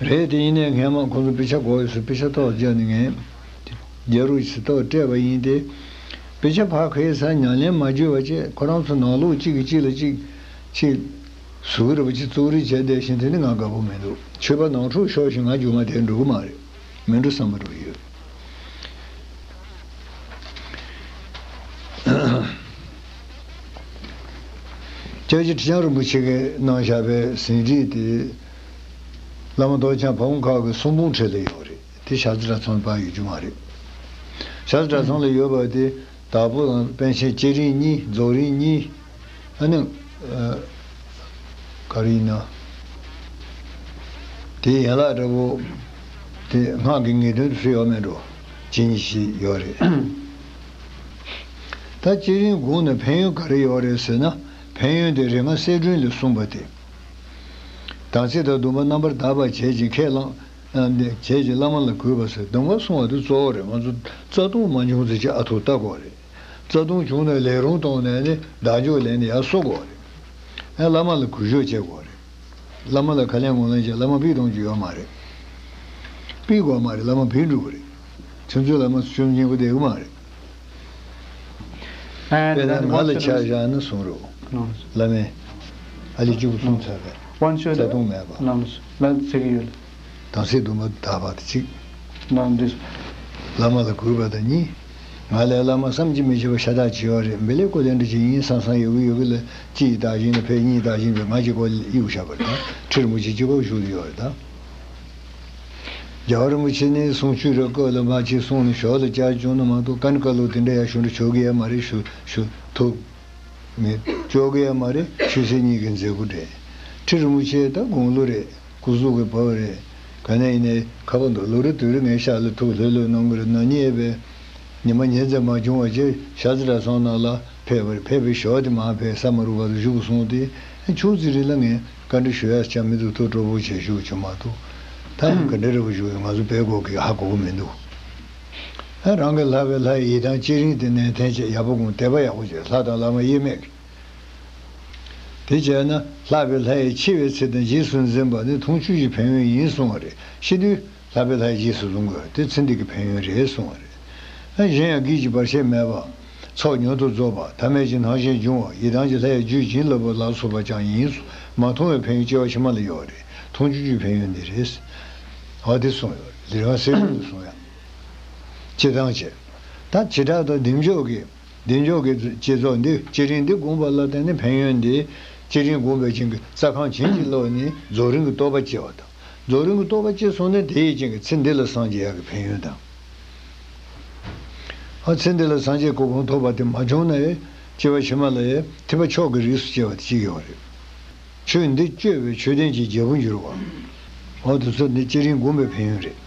རེད་དེ་ཡིན་ནའི་སྔན་མ་ཁོང་ཚོ་དཔེ་ཆ་དགོས་ཡོད་ཟེར་དཔེ་ཆ་ཏོག་རྒྱབ་ནས་ངས་རྒྱབ་རོགས་ཟེར་ཏོག་སྤྲད་པ་ཡིན་ཏེ། དཔེ་ཆ་ཕར་ཁ་ས་ཉམས་ལེན་མ་བྱས་པ་བྱས་ཁོ་རང་ཚོ་ནང་ལོགས་གཅིག་གིས་གཅིག་ལ་གཅིག་ཆེད་ཟུར་རེ་བ་ཅིག་བཙུགས་རེས་བྱས་བསྡད་བཞིན་དེ་ནི་ང་དགའ་པོ་མི་འདུག་ཆོས་པ་ནང་འཁྲུག་ཤོར་ཞིང་ང་རྒྱུག་མ་དེ་འགྲོ་གི་མ་རེད། མི་འགྲོ་བསམ་པ་འགྲོ་གི་ཡོད། སྐྱབས་རྗེ་ཁྲི་བྱང་རིན་པོ་ཆེ་གིས་གནང་བཞག་པའི་ཟིན་བྲིས་དེ། བླ་མ་རྡོ་རྗེ་འཆང་ཕ་བོང་ཁ་གི་གསུང་འབུམ་ཁྲོད་ལ་ཡོད་རེད། དེ་ཤར་རྩེ་གྲྭ་ཚང་པ་ཡོད་རྒྱུ་མ་རེད། ཤར་རྩེ་གྲྭ་ཚང་ལ་ཡོད་པ་དེ། དྭགས་པོ་དང་པཎ་ཆེན་བསྐྱེད་རིམ་གཉིས། རྫོགས་རིམ་གཉིས། ཨ་ནི། ཨ། ག་རེ་ཡིན་ན། དེའི་ཡན་ལག་འདྲ་པོ། དེ་སྔགས་ཀྱི་ངེས་དོན་དུ་ཚུད་ཡོད་མེད་འགྲོ། ཇི་སྙེད་ཞིག་ཡོད་རེད། ད་བསྐྱེད་རིམ་དགུང་ནས་ཕན་ཡོན་ག་རེ་ཡོད་རེད་ཟེར་ན། ཕན་ཡོན་དེ་རིགས་ལྔ་གསལ་སྒྲོན་ལས་གསུངས་པ་སྟེ། དམ་ཚིག་དང་སྡོམ་པ་རྣམ་པར་དག་པར་བྱས་ཤིང་ཁས་བླངས། ཨ། འདི་བྱས་ཀྱི་བླ་མ་ལ་གུས་པ་ཟེར། སྡོམ་པ་སྲུང་བ་དེ་གཙོ་བོ་རེད། ང་ཚོ་རྩ་ལྟུང་མ་བྱུང་ཚེ་ཅིག་ཨ་ཐུར་ལྟ་དགོས་རེད། རྩ་ལྟུང་བྱུང་ནས་ལས་རུང་བཏང་ནས་ནི་བདག་འཇོག་ལས་ནི་ཡར་གསོ་དགོས་རེད། ཨ། བླ་མ་ལ་གུས་ཞབས་བྱེད་དགོས་རེད། བླ་མ་ལ་ཁ་ལན་ངོ་ལན་བྱས་བླ་མ་ཕུད་གཏོང་རྒྱུ་ཡོད་མ་རེད། ཕུད་དགོས་མ་རེད། བླ་མ་ཕུད་འགྲོ་གི་རེད། ཁྱོད་ཚོའི་བླ་མ་ཆུང་ཆེན་པོ་བསྡད་གི་མ་རེད། And དཔེར་ན then ང་what ལ should ཆ we བཞག་ན་གསུང་རོགས། No. བླ་མས་ཨ་ལི་གཅིག་པུ་གསུངས་ཚར་བས། One should རྩ་ལྟུང་མེད་པ། No. ལ་ཚིག་ཡོད། དམ་ཚིག་སྡོམ་པ་དག་པ་དེ་གཅིག No, this བླ་མ་ལ་གུས་པ་དང་གཉིས། ང་ལས་བླ་མ་བསམ་གྱིས་མི་ཁྱབ་པ་ཤ་སྟག་ཅིག་ཡོད་རེད། འབི་ལེ་ཀོ་ལེ་འདྲ་ཅིག་ཡིན་བསམ་བསམ་ཡོད་གི་ཡོད་གི་ལ། གཅིག་ཡི་བདག་བཞིན་ལ་ཕེབས། གཉིས་བདག་བཞིན་ཕེབས། ང་གཅིག་པོ་གཡུག་བཞག་པ་རེད་ད། ཁྲི་རིན་པོ་ཆེ་གཅིག་པོ་བཞུགས་ཡོད་རེད་ད། རྒྱལ་བ་རིན་པོ་ཆེ་ནི་གསུང་ཆོས་རེ་བཀོད་ལ་མ་ཕྱིན་གསུང་ནས་ཞོར་ལ་བསྐྱར་བྱུང་ན་མ་གཏོགས་ཀ་ནི་བཀའ་སློབ་དེ་འདྲ་ཡང་ཞུ་འདྲ་ཆོག་གི་ཡ་མ་རེད། ཞུ་ཞུ་ཐུབ་མེད། ཆོག་གི་ཡ་མ་རེད། ཆོས་སྲིད་གཉིས་ཀྱི་མཛད་སྒོ་འདྲ། ཁྲི་རིན་པོ་ཆེ་ད་དགུང་ལོ་རེད། སྐུ་གཟུགས་ཀྱི་བབས་རེད། ག་ནས་ཡིན་ནའི་ཁ་པ་འདུག་ལོ་རེ་དུས་རེ་ངའི་ཤག་ལ་ཐུག་ལྷོད་ལྷོད་གནང་གི་རེད། ན་ནིང་ཨེ་བས། ཉི་མ་ཉིན་མཚན་མ་བྱུང་བ་བྱས་ཤར་རྩེ་གྲྭ་ཚང་ནང་ལ་ཕེབས་པར་ཕེབས་པའི་ཞོར་དེ་མར་ཕེབས་ས་མ་རུ་བར་དུ་བཞུགས་སོང་སྟེ། ཆུང་ཙི་རིང་ལ་ངས་བཀའ་འདྲི་ཞུ་ཡ་ཆ་མི་འདུག་ཐུགས་སྤྲོ་པོ་བྱས་བཞུགས་བྱུང་མ་གཏོགས། ད་ཡང་ག་འདྲ་རེ་བ་བཞུགས་ཡོད་ང་ཚོ་དཔེ་གོ་གི་ཧ་གོ་གི་མི་འདུག་ཨ། རང་གི་ལྷག་པའི་ལྷ་ཡི་ཡི་དམ་བསྐྱེད་རིམ་དེ་ནན་ཏན་བྱས་ཡག་པོ་དགོངས། དད་པ་ཡག་པོ་བྱས། ལྷ་དང་བླ་མ་དབྱེར་མེད་ཀྱི། དེ་བྱས་ན་ལྷག་པའི་ལྷ་ཡི་འཆི་བའི་ཚེ་དང་རྗེས་སུ་འཛིན་པ་ནི་འཐུང་ཆུ་ཡི་ཕན་ཡོན་ཡིན་གསུང་བ་རེད། ཤི་དུས་ལྷག་པའི་ལྷ་ཡི་རྗེས་སུ་བཟུང་དགོས། དེ་ཚེ་འདི་གི་ཕན་ཡོན་རེད་གསུང་བ་རེད། ཨ། གཞན་ཡང་དགེ་བའི་བར་ཆད་མེད་པ། ཚོགས་མྱུར་དུ་རྫོགས་པ། ཐ་མལ་གྱི་སྣང་ཞེན་སྦྱོང་བ། ཡི་དམ་གྱི་ལྷ་ཡི་རྒྱུད་བྱིན་རླབས་པ་ལ་སོགས་པ་ཀྱང་ཡིན། མ་འཐུང་བའི་ཕན་ཡོན་སྐྱེ་བ་ཕྱི་མ་ལ་ཡོད་རེད། འཐུང་ཆུ་ཆུའི་ཕན་ཡོན་འདི་རེད། འོ་དེ་གསུངས་ཡོད་རེད། ལི་རང་གསེར་གྱིས་གསུངས་ཡ། སྤྱི་བཏང་བྱས། ད་བྱེ་བྲག་དང་བདེ་མཆོག་གི། བདེ་མཆོག་གི་བསྐྱེད་རྫོགས་འདི་བསྐྱེད་རིམ་འདི་དགོངས་པ་ལ་བརྟེན་ནས་ཕན་ཡོན་འདི། བསྐྱེད་རིམ་དགོངས་པའི་རྐྱེན་གྱིས་རྩ་ཁམས་བྱིན་གྱིས་རློབ་ནས་རྫོགས་རིམ་གྱི་རྟོགས་པ་སྐྱེ་བ་དང་། རྫོགས་རིམ་གྱི་རྟོགས་པ་སྐྱེས་སོང་ན་དེ་ཡི་རྐྱེན་གྱིས་ཚེ་འདི་ལ་སངས་རྒྱས་ཡག་གི་ཕན་ཡོན་དང་། ཨ། ཚེ་འདི་ལ་སངས་རྒྱས་གོ་འཕང་ཐོབ་པ་དེ་མ་བྱུང་ན་ཡང་སྐྱེ་བ་ཕྱི་མ་ལ་ཡང་ཐེག་པ་མཆོག་གི་རིགས་སུ་སྐྱེ་བ་དེ་གཅིག་ཡོད་རེད། ཆོས་འདི་སྤྱོད་པའི་ཆོས་ལྡན་གྱི་རྒྱལ་པོ་འགྱུར་བ། འོ་དེ་ཚོ་ནི་བསྐྱེད་རིམ་སྒོམ་པའི་ཕན་ཡོན་རེད།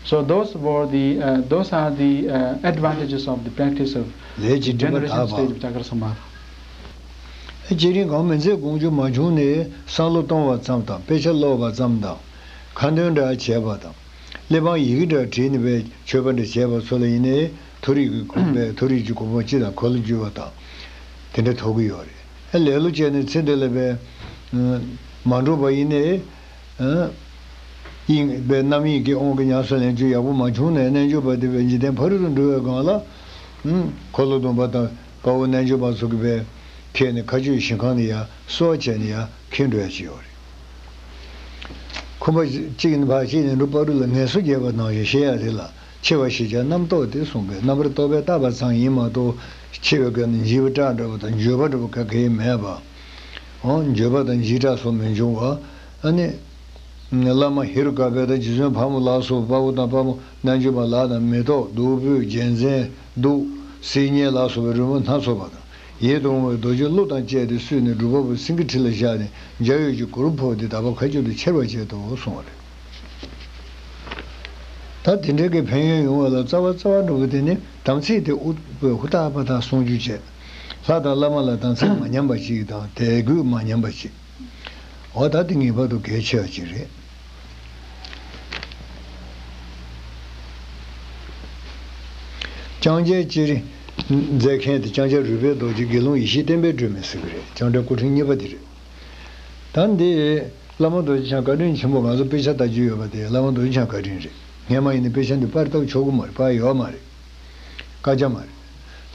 So those were the, uh, those are the, uh, advantages of the practice of ལས་ཀྱི་སྒྲིབ་པ་དག་པ། Generation stage of Chakrasamhara. བསྐྱེད་རིམ་གང་མི་མཛད་དགོངས་རྒྱུ་མ་བྱུང་ནས་བསམ་བློ་གཏོང་བ་ཙམ་དང་དཔེ་ཆ་ཀློག་པ་ཙམ་དང་། ཁ་འདོན་འདྲ་བྱས་པ་དང་། གླེགས་བམ་ཡི་གེ་འདྲ་བྲིས་ནས་པའི་མཆོད་པ་འདྲ་བྱས་པ་ཚོ་ལ་ཡིན་ནའི་མཐོ་རིས་ཀྱི་གོ་པའི་མཐོ་རིས་ཀྱི་གོ་འཕང་སྤྱི་དང་འཁོར་ལོ་བསྒྱུར་བ་དང་། དེ་འདྲ་ཐོབ་ཀྱི་ཡོད་རེད། ཨ། ལེ་ལོ་བྱས་ནས་ཚེ་འདི་ལ་པའི་མ་འགྲོ་བ་ཡིན་ནའི། ཨ། དབྱིངས་པའི་རྣམ་གཡེང་གི་དབང་གིས་ཉམས་སུ་ལེན་རྒྱུ་ཡག་པོ་མ་བྱུང་ནས། རྣལ་འབྱོར་པ་དེ་བས་འཇིག་རྟེན་ཕ་རོལ་ཏུ་འགྲོ་བའི་སྒང་ལ། ཨུམ། འཁོར་ལོ་སྡོམ་པ་དང་དཔའ་བོ་རྣལ་འབྱོར་པ་སོགས་ཀྱིས་བས་ཁྱེར་ནས་མཁའ་སྤྱོད་ཞིང་ཁམས་ནས་ཡར་གསོལ་བ་བྱས་ནས་ཡར་ཁྱེར་འགྲོ་ཡ་ཅིག་ཡོད་རེད། ཁོམ་པ་གཅིག་ནི་ཕར་གཅིག་ནས་འགྲོ་བ་རུ་ལ་ངལ་གསོ་རྒྱས་པ་ནང་བཞིན་བཤད་ཡ་དེ་ལ། འཆི་བ་ཞེས་བྱ་རྣམ་རྟོག་སྟེ་གསུངས་པས། རྣམ་པར་རྟོག་པས་བཏགས་པ་ཙམ་ཡིན་མ་གཏོགས། འཆི་བའི་སྐབས་ནི་འཇིགས་པ་སྐྲག་འདྲ་བ་དང་འགྱོད་པ་འདྲ་བ་ག་གེ་མེད་པ། འོ། འགྱོད་པ་དང་འཇིགས་སྐྲག་སོགས་མི་འབྱུང་བ། ཨ་ནི། བླ་མ་ཧེ་རུ་ཀ་དཔལ་དང་རྗེ་བཙུན་ཕག་མོ་ལ་སོགས་པ། དཔའ་བོ་དང་དཔའ་མོ་རྣལ་འབྱོར་པ་ལག་ན་མེ་ཏོག་བདུག་སྤོས་རྒྱལ་མཚན་གདུགས་སིལ་སྙན་ལ་སོགས་པའི་རོལ་མོ་སྣ་ཚོགས་པ་དང་། ཡིད་དུ་འོང་བའི་རྡོ་རྗེ་གླུ་དང་བཅས་ཏེ་བསུས་ནས་སྒྲུབ་པ་པོ་སེང་གེ་ཁྲི་ལ་བཞག་ནས་འཇའ་འོད་ཀྱི་གུར་ཕུབ་སྟེ་དག་པ་མཁའ་སྤྱོད་དུ་ཁྱེར་བར་བྱེད་དོ་གསུངས་པ་རེད། ད་དེ་འདྲའི་གི་ཕན་ཡོན་ཡོང་བ་ལ་རྩ་བ་རྩ་བ་འགྲོ་བ་དེ་ནི་དམ་ཚིག་དེ་ཨུ་ཧུར་ཐག་པ་དག་སྲུང་རྒྱུ་བྱས། ལྷ་དང་བླ་མ་ལ་དམ་ཚིག་མ་ཉམས་པ་ཞིག་དང་དད་གུས་མ་ཉམས་པ་ཞིག་འོ། ད་དེ་ངེས་པར་དུ་གལ་ཆེ་བ་ཅིག་རེད། ལྕང་སྐྱའི་སྤྱིར་མཛད་མཁན་དེ་ལྕང་སྐྱ་རོལ་པའི་རྡོ་རྗེ་དགེ་སློང་ཡེ་ཤེས་བསྟན་པའི་སྒྲོན་མེ་ཟེར་གྱི་རེད། ལྕང་སྐྱ་སྐུ་ཕྲེང་གཉིས་པ་དེ་རེད། ད་འདི་བླ་མ་རྡོ་རྗེ་འཆང་བཀའ་དྲིན་ཆེན་པོ། ང་ཚོ་དཔེ་ཆ་ལྟ་རྒྱུ་ཡོད་པ་དེ་བླ་མ་རྡོ་རྗེ་འཆང་བཀའ་དྲིན་རེད། སྔས་མ་ཡིན་ན་དཔེ་ཆ་འདི་པར་བཏབ་ཆོག་གི་མ་རེད། པར་ཡོད་མ་རེད། བཀའ་རྒྱ་མ་རེད།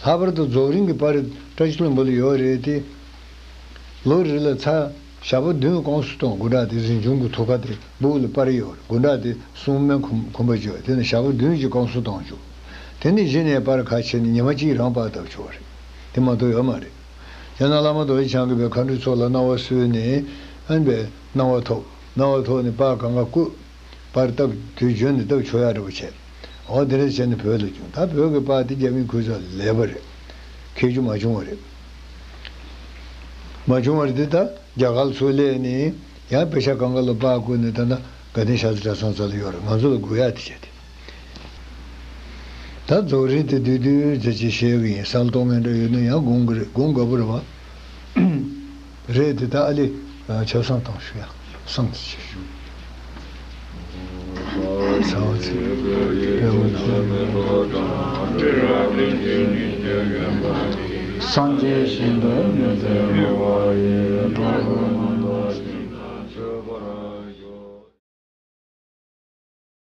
ལྷག་པར་དུ་རྫོགས་རིམ་གྱི་པར་བཀྲ་ཤིས་ལྷུན་པོ་ལ་ཡོད་རེད་དེ། ལོ་རེ་ལ་ཚར་ཞག་པོ་བདུན་བསྐང་གསོ་གཏོང་དགོས་འདྲ་དེ། གཟིམ་ཆུང་གི་ཐུགས་ཀ་དེ་སྦུག་ལ་པར་ཡོད་རེད། དགོས་འདྲ་དེ་གསུང་སྨན་ཁུམ་ཁུམ་པ་བརྗོད། དེ་ནས་ཞག་པོ་བདུན་ཅིག་བསྐང་གསོ་གཏོང་བཅུག་དེ་ནས་གཞི་ནས་པར་ཁ་ཕྱེ་ནས་ཉི་མ་གཅིག་རང་པར་བཏབ་ཆོག་རེད། དེ་མ་གཏོགས་ཡོད་མ་རེད། ཡང་ན་བླ་མ་རྡོ་རྗེ་འཆང་གིས་པའི་མཁའ་འགྲོའི་ཚོགས་ལ་གནང་བ་གསོལ་ནས། ཨ་ནི་པའི་གནང་བ་ཐོབ། གནང་བ་ཐོབ་ནས་པར་གང་ག་བརྐུས། པར་བཏབ་དུས་བརྗོད་ནས་བཏབ་ཆོག་ཡ་འདྲ་པོ་བྱས། འོ། དེ་འདྲ་བྱས་ནས་བོད་ལ་བྱུང་། ད་བོད་ཀྱི་པར་དེ་རྒྱ་མིས་ཁུར་ཚར་ལེགས་པ་རེད། མཁས་རྒྱུ་མ་བྱུང་བ་རེད། མ་བྱུང་བ་རེད་དེ། ད་རྒྱ་གར་ཚུར་སླེབས་ནས་ཡང་དཔེ་ཆ་གང་ག་ལ་པར་བརྐུས་ནས། ད་ལྟ་དགའ་ལྡན་ཤར་རྩེ་གྲྭ་ཚང་རྩ་ལ་ཡོད་རེད། ང་ཚོ་ལ་དགོས་ཡ་དེ་བྱས་ཏེ། ད་རྫོགས་རིམ་དེ་བསྡུས་བསྡུས་ཙམ་ཅིག་བཤད་གི་ཡིན། བསམ་བློ་གཏོང་མཁན་འདྲ་ཡོད་ན་ཡང་དགོངས་གི་རེད། དགོངས་དགའ་པོ་རེད་པ། རེད་དེ། ད་ཨ་ལེ། ཆབ་གསང་བཏང་ཞུ་ཡ། གསང་ཅིག་ཞུ། ཚ་བ་ཚིག་པད་མོ་ནག་སངས་རྒྱས་ཞིང་དུ་མི་འཛིན་པ་ཡི་འགྲོ་བའི་མ།